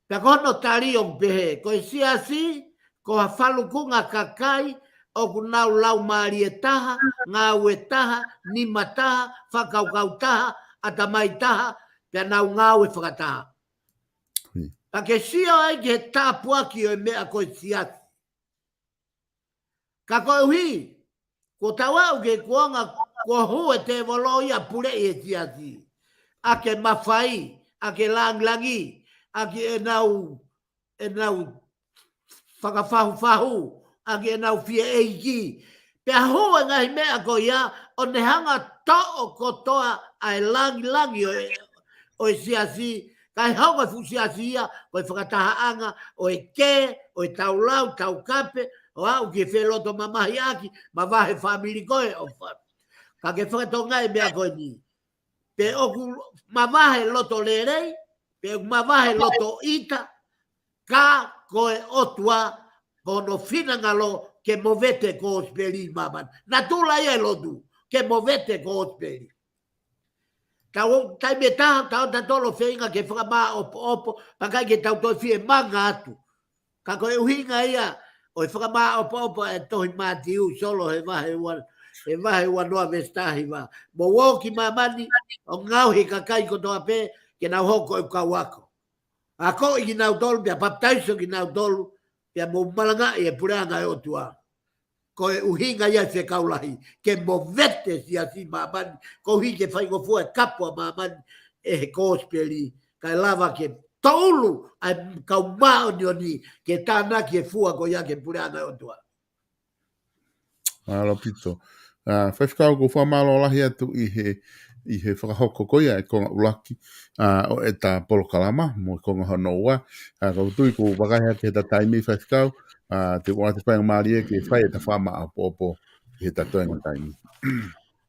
Pea ko hono tali ʻoku pehē, ko e siasi, ko ha falukunga kakai, ʻoku nau laumālie taha, ngāue taha, nima taha, fakakaukau taha, ʻatamai taha, pea nau ngāue fakataha. Ko ia. Pea ke sio ai ki he tāpuaki ʻo e meʻa ko e siasi. Ka koeʻuhi, kuo tau aʻu ki he kuonga, kuo hū e tēvolo ia ʻo puleʻi e siasi. ʻAki e mafai, ʻaki e langilangi, ʻaki ʻenau, ʻenau fakafahufahu, ʻaki ʻenau fie ʻeiki. Pea hū e ngaahi meʻa ko ia, ʻo ne hanga ʻo toʻo kotoa ʻa e langilangi ʻo e, ʻo e siasi, kae hoko e fuʻu siasi ia, ko e fakatahaʻanga ʻo e kē, ʻo e taulau, taukape, ʻo aʻu ki he felotomamahiʻaki, mavahe fāmili ko ē, ʻo fa-, ka ke fakatokangaʻi e meʻa ko eni. Pe ʻoku mavahe loto lelei, pe ʻoku mavahe loto ʻita, ka ko e ʻOtua, ko hono finangalo ke movete e kosipeli ʻi māmani. Natula ia e lotu, ke movete e kosipeli. Tau, taimi ʻe taha, tau tatolo feinga ke fakamāʻopoʻopo, pea ʻikai ke tau toe fiemanga atu. Ka ko e ʻuhinga ia, ʻo e fakamāʻopoʻopo e tohi Mātiu, Solo, he vahe ua, he vahe ua noa veesi taha hiva. Mou ō ki māmani, ʻo ngaohi e kakai kotoa pē, ke nau hoko ko ʻeku kau ako. Akoʻi kinautolu, pea papitaiso kinautolu, pea mou malangaʻi e puleʻanga ʻo e ʻOtua. Ko e ʻuhinga ia e fekau lahi, ke movete e siasi ʻi māmani, koeʻuhi ke faingofua e kapu ʻa māmani ʻe he kosipeli, kae lava ke toulu ʻa e kau māʻoniʻoni, ke tānaki e fua ko ia ki he puleʻanga ʻo e ʻOtua. Mālō ʻaupito. ʻA, Faifekau, ʻoku ou fakamālō lahi atu ʻi he, ʻi he fakahoko ko ia e konga ʻuluaki, ʻa, ʻo ʻeta polokalama, mo e konga hono ua. ʻA, ʻoku ou tui kuo vakai hake ʻeta taimi, Faifekau, ʻa, te u ʻoatu e faingamālie ke fai ʻeta fakamāʻopoʻopo ʻi heʻeta toenga taimi.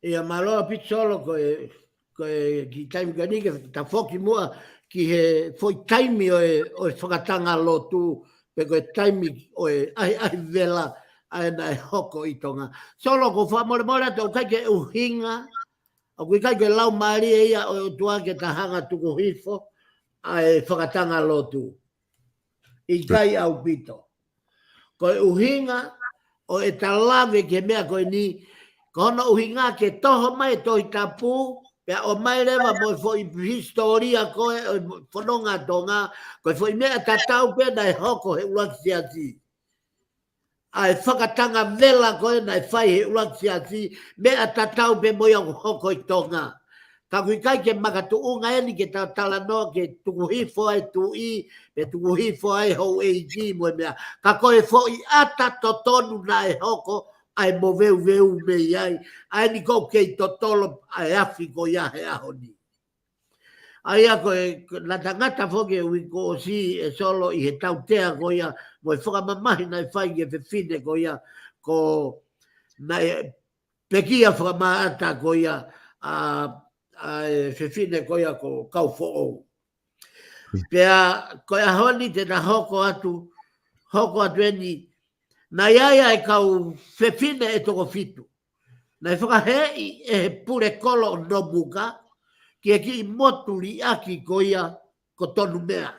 ʻIa, mālō ʻaupito Solo, ko e, ko e kiʻi taimi ko eni ke ta foki muʻa ki he foʻi taimi ʻo e, ʻo e fakatanga lotu, pe ko e taimi ʻo e ʻahiʻahi vela ʻa ē naʻe hoko ʻi Tonga. Solo, ʻoku ou fakamolemole atu, ʻoku ʻikai ke ʻuhinga, ʻoku ʻikai ke laumālie ia ʻo e ʻOtua ke ta hanga ʻo tuku hifo ʻa e fakatanga lotu. ʻIkai ʻaupito. Ko e ʻuhinga ʻo ʻeta lave ki he meʻa ko eni, ko hono ʻuhinga ke toho mai e Tohi Tapu, pea ʻomai leva mo e foʻi hisitōlia ko ē ʻo e fononga Tonga, ko e foʻi meʻa tatau pē naʻe hoko he ʻuluaki siasi. ʻA e fakatanga vela ko ē naʻe fai he ʻuluaki siasi, meʻa tatau pē mo ia ʻoku hoko ʻi Tonga. Ka ʻoku ʻikai ke makatuʻunga eni ke ta talanoa ke tuku hifo ai tuʻi, pe tuku hifo ai houʻeiki mo e meʻa. Ka ko e foʻi ʻata totonu naʻe hoko, ʻa e moveuveu mei ai, ʻa eni ʻoku kei totolo ʻa e afi ko ia he ʻaho ni. ʻA ia ko e, naʻa ta ngata foki he uike kuo ʻosi ʻe Solo ʻi he tautea ko ia, mo e fakamamahi naʻe fai ki he fefine ko ia, ko naʻe pekia fakamaʻata ko ia, ʻa, ʻa e fefine ko ia ko Kaufoʻou. Pea ko e ʻaho ni te ta hoko atu, hoko atu eni, naʻe ʻi ai ʻa e kau fefine ʻe toko fitu. Naʻe fakaheeʻi ʻe he pule kolo ʻo Nomuka, ki he kiʻi motu liʻaki ko ia ko Tonumea.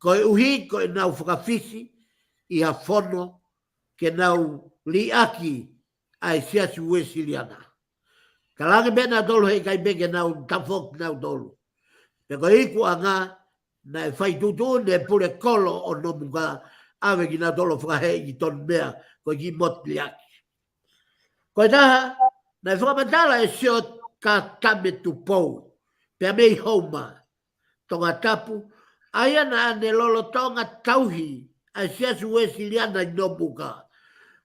Koeʻuhi ko ʻenau fakafisi ʻi ha fono ke nau liʻaki ʻa e Siasi Uēsiliana. Talaange pē nautolu he ʻikai pē ke nau tafoki nautolu. Pea ko e ikuʻanga naʻe fai tuʻutuʻuni ʻe he pule kolo ʻo Nomuka ʻave kinautolu ʻo fakaheeʻi ki Tonumea, ko e kiʻi motu liʻaki. Ko e taha, naʻe fakamatala ʻe Siaosi Katame Tupou, pea mei Houma, Tongatapu, ʻa ia naʻa ne lolotonga tauhi ʻa e Siasi Uēsiliana ʻi Nomuka.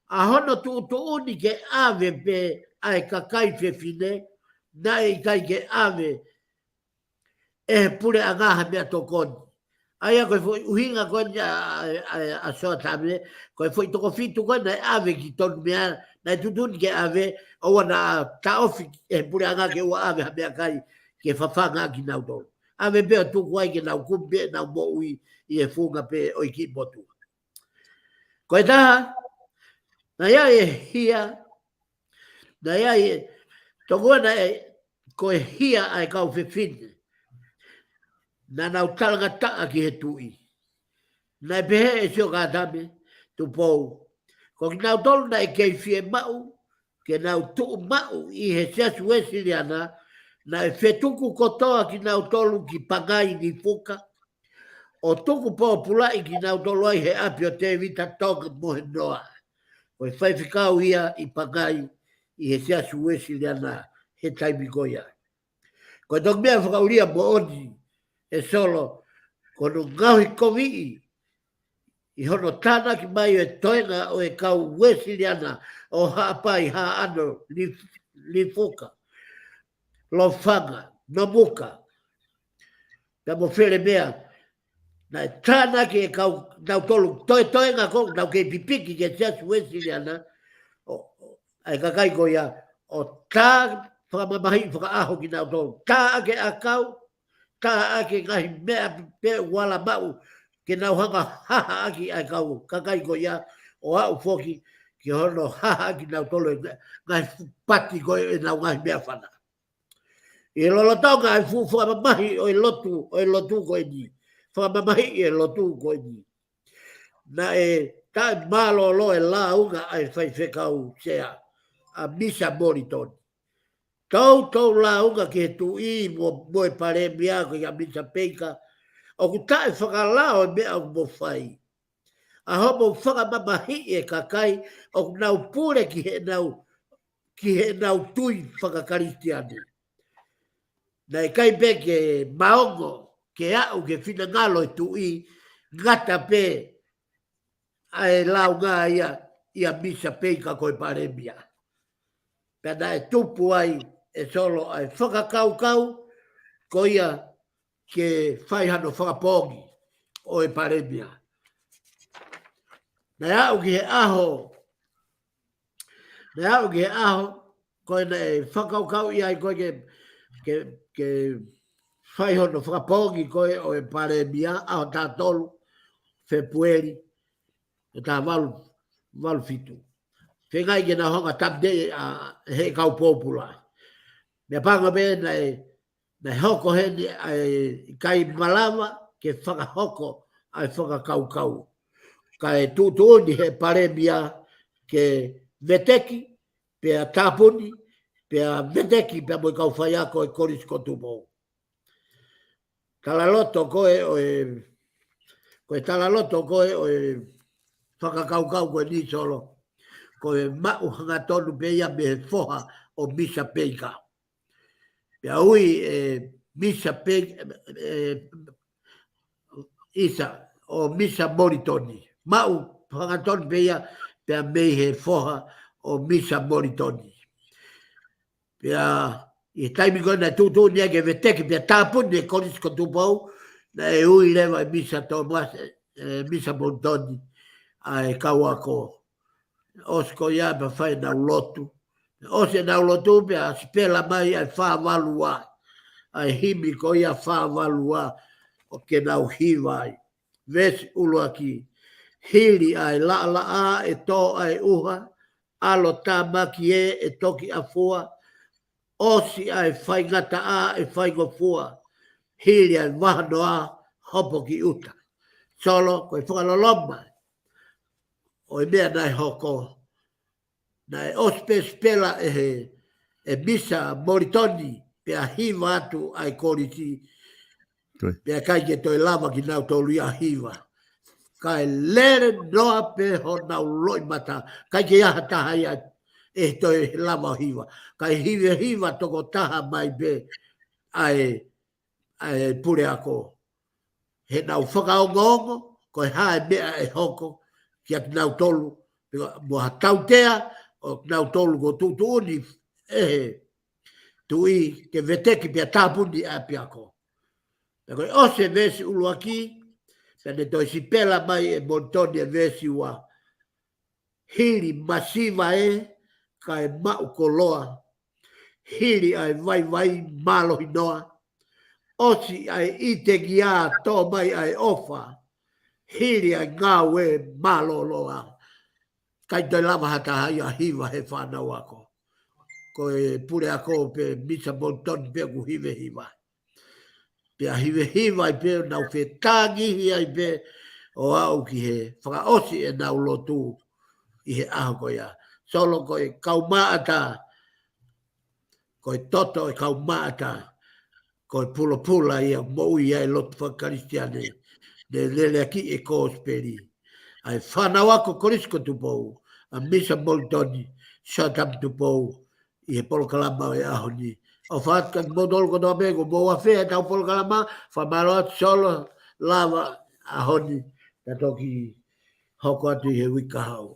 ʻA hono tuʻutuʻuni ke ʻave pē ʻa e kakai fefine, naʻe ʻikai ke ʻave ʻe he puleʻanga ha meʻatokoni. ʻA ia ko e foʻi ʻuhinga ko eni ʻa, ʻa, ʻa, ʻa Siaosi Katame, ko e foʻi toko fitu ko ē naʻe ʻave ki Tonumea, naʻe tuʻutuʻuni ke ʻave, ʻoua naʻa taʻofi ʻe he puleʻanga ke ʻoua ʻave ha meʻakai ke fafanga kinautolu. ʻAve pē ʻo tuku ai ke nau kumi pē ʻenau moʻui ʻi he funga pē ʻo e kiʻi motu. Ko e taha, naʻe ʻi ai e hia, naʻe ʻi ai e, tokua naʻe, ko e hia ʻa e kau fefine naʻa nau talangataʻa ki he tuʻi. Naʻe pehē ʻe Siaosi Katame Tupou, ko kinautolu naʻe kei fiemaʻu ke nau tuʻu maʻu ʻi he Siasi Uēsiliana, naʻe fetuku kotoa kinautolu ki Pangai Nifuka, ʻo tuku pōpulaʻi kinautolu ai he ʻapi ʻo Tēvita Tonga Mohenoa, ko e faifekau ia ʻi Pangai ʻi he Siasi Uēsiliana he taimi ko ia. Ko e toki meʻa fakaʻulia moʻoni ʻe Solo, ko hono ngaohikoviʻi ʻi hono tānaki mai ʻo e toenga ʻo e kau Uēsiliana ʻo Haʻapai, Haʻano, Lif-, Lifuka, Lofanga, Nomuka, pea mo Felemea, naʻe tānaki ʻe kau, nautolu toetoenga ko ē, nau kei pipiki ki he Siasi Uēsiliana, ʻo, ʻo, ʻa e kakai ko ia, ʻo tā fakamamahiʻi fakaʻaho kinautolu, tā ʻaki e ʻakau, tā ʻaki e ngaahi meʻa pē ʻoku ala maʻu, ke nau hanga hahaʻaki ʻa e kau kakai ko ia, ʻo aʻu foki ki hono hahaʻaki nautolu e ngaahi fuʻu pati ko ē ʻenau ngaahi meʻafana. ʻI he lolotonga ʻa e fuʻu fakamamahi ʻo e lotu, ʻo e lotu ko eni. Fakamamahiʻi e lotu ko eni. Naʻe taʻemālōlō e lāunga ʻa e faifekau sea, ʻa Misa Molitoni. Toutou lāunga ki he tuʻi mo, mo e palēmia ko ia Misa Peika. ʻOku taʻefakalao e meʻa ʻoku mou fai. ʻA hoʻomou fakamamahiʻi e kakai ʻoku nau pule ki heʻenau, ki heʻenau tui fakakalisitiane. Naʻe ʻikai pē ke maongo, ke aʻu ki he finangalo e tuʻi, ngata pē ʻa e lāunga ia, ʻia Misa Peika ko e palēmia. Pea naʻe tupu ai ʻe Solo ʻa e fakakaukau, ko ia ke fai hano fakapoongi ʻo e palēmia. Naʻe aʻu ki he ʻaho, naʻe aʻu ki he ʻaho, ko ē naʻe fakakaukauʻi ai ko ē ke, ke, ke fai hono fakapoongi ko ē ʻo e palēmia, ʻaho taha tolu Fēpueli, ʻo e taha valu, valu fitu. Feinga ke nau hanga ʻo tapu atu ʻa e kau pōpula. Meʻapango pē naʻe, naʻe hoko heni ʻa e ʻikai malava ke fakahoko ʻa e fakakaukau. kae tuʻutuʻuni he palēmia ke veteki, pea tāpuni, pea veteki pea mo e kau faiako ʻo e Kolisi ko Tupou. Talaloto ko ē ʻo e, ko e talaloto ko ē ʻo e fakakaukau ko eni Solo, ko e maʻu hangatonu pē ia mei he foha ʻo Misa Peika. Pea ui ʻe Misa Peika, ʻe, ʻisa, ʻo Misa Molitoni. Maʻu hangatonu pē ia pea mei he foha ʻo Misa Molitoni. Pea ʻi he taimi ko ē naʻe tuʻutuʻuni ai ke veteki pea tāpuni e Kolisi ko Tupou, naʻe ui leva ʻe Misa Thomas, ʻe, ʻe Misa Molitoni ʻa e kau ako. ʻOsi ko ia pea fai ʻenau lotu. ʻOsi ʻenau lotu pea sipela mai ʻa e fā valu ua, ʻa e himi ko ia fā valu ua ʻo ke nau hiva ai. Veesi ʻuluaki. Hili ʻa e laʻalaʻā ʻe tō ʻa e ʻuha, ʻalotāmaki ē ʻe toki ʻafua, ʻosi ʻa e faingataʻa ʻe faingofua, hili ʻa e vahanoa hopo ki ʻuta. Solo, ko e fakaloloma ʻo e meʻa naʻe hoko, naʻe ʻosi pē sipela ʻe he, ʻe Misa Molitoni, pea hiva atu ʻa e Kolisi, Ko ia. Pea ʻikai ke toe lava kinautolu ia hiva. Kae lele noa pē honau loʻimata. ʻIkai ke ʻi ai ha taha ia ʻe toe lava hiva. Kae hiva hiva tokotaha mai pē ʻa e, ʻa e puleako. Heʻenau fakaongoongo, ko e hā e meʻa ʻe hoko kia kinautolu, pea mo ha tautea ʻo kinautolu kuo tuʻutuʻuni ʻe he tuʻi ke veteki pea tāpuni ʻa e ʻapiako. Pea ko e ʻosi e veesi ʻuluaki, pea ne toe sipela mai ʻe Molitoni e veesi ua. Hili masiva ē, kae maʻu koloa. Hili ʻa e vaivai mālohi noa. ʻOsi ʻa e ʻitekina, tō mai ʻa e ʻofa. Hili ʻa e ngāue mālōlō. ʻIkai toe lava ha taha ia hiva he fānau ako. Ko e puleako pē Misa Molitoni pē kuo hiva hiva. Pea hiva hiva ai pē, nau fetāngihi ai pē ʻo aʻu ki he fakaʻosi ʻenau lotu ʻi he ʻaho ko ia. Solo, ko e kau maʻata, ko e toto e kau maʻata, ko e pulopula ia moʻui ai lotu fakakalisitiane, ne lele ʻaki e kosipeli. ʻA e fānau ako Kolisi ko Tupou, ʻa Misa Molitoni, Sotama Tupou, ʻi he polokalama ʻo e ʻaho ni. ʻOfa atu kia kimoutolu kotoa pē kuo mou afe ʻetau polokalama, fakamālō atu Solo, lava ʻaho ni, ta toki hoko atu ʻi he uike kahaʻu.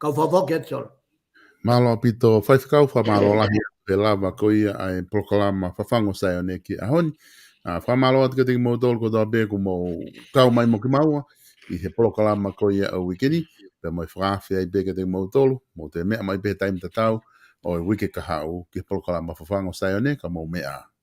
Kau fakafoki atu Solo. Mālō ʻaupito, Faifekau, fakamālō lahi atu he lava ko ia ʻa e polokalama Fafangu ʻo Saione ki he ʻaho ni. ʻA, fakamālō atu kiate kimoutolu kotoa pē kuo mou kau mai mo kimaua ʻi he polokalama ko ia ʻo e uike ni, pea mo e fakaafe ai pē kiate kimoutolu, mou toe meʻa mai pē he taimi tatau ʻo e uike kahaʻu ki he polokalama Fafangu ʻo Saione, ka mou meʻa ā.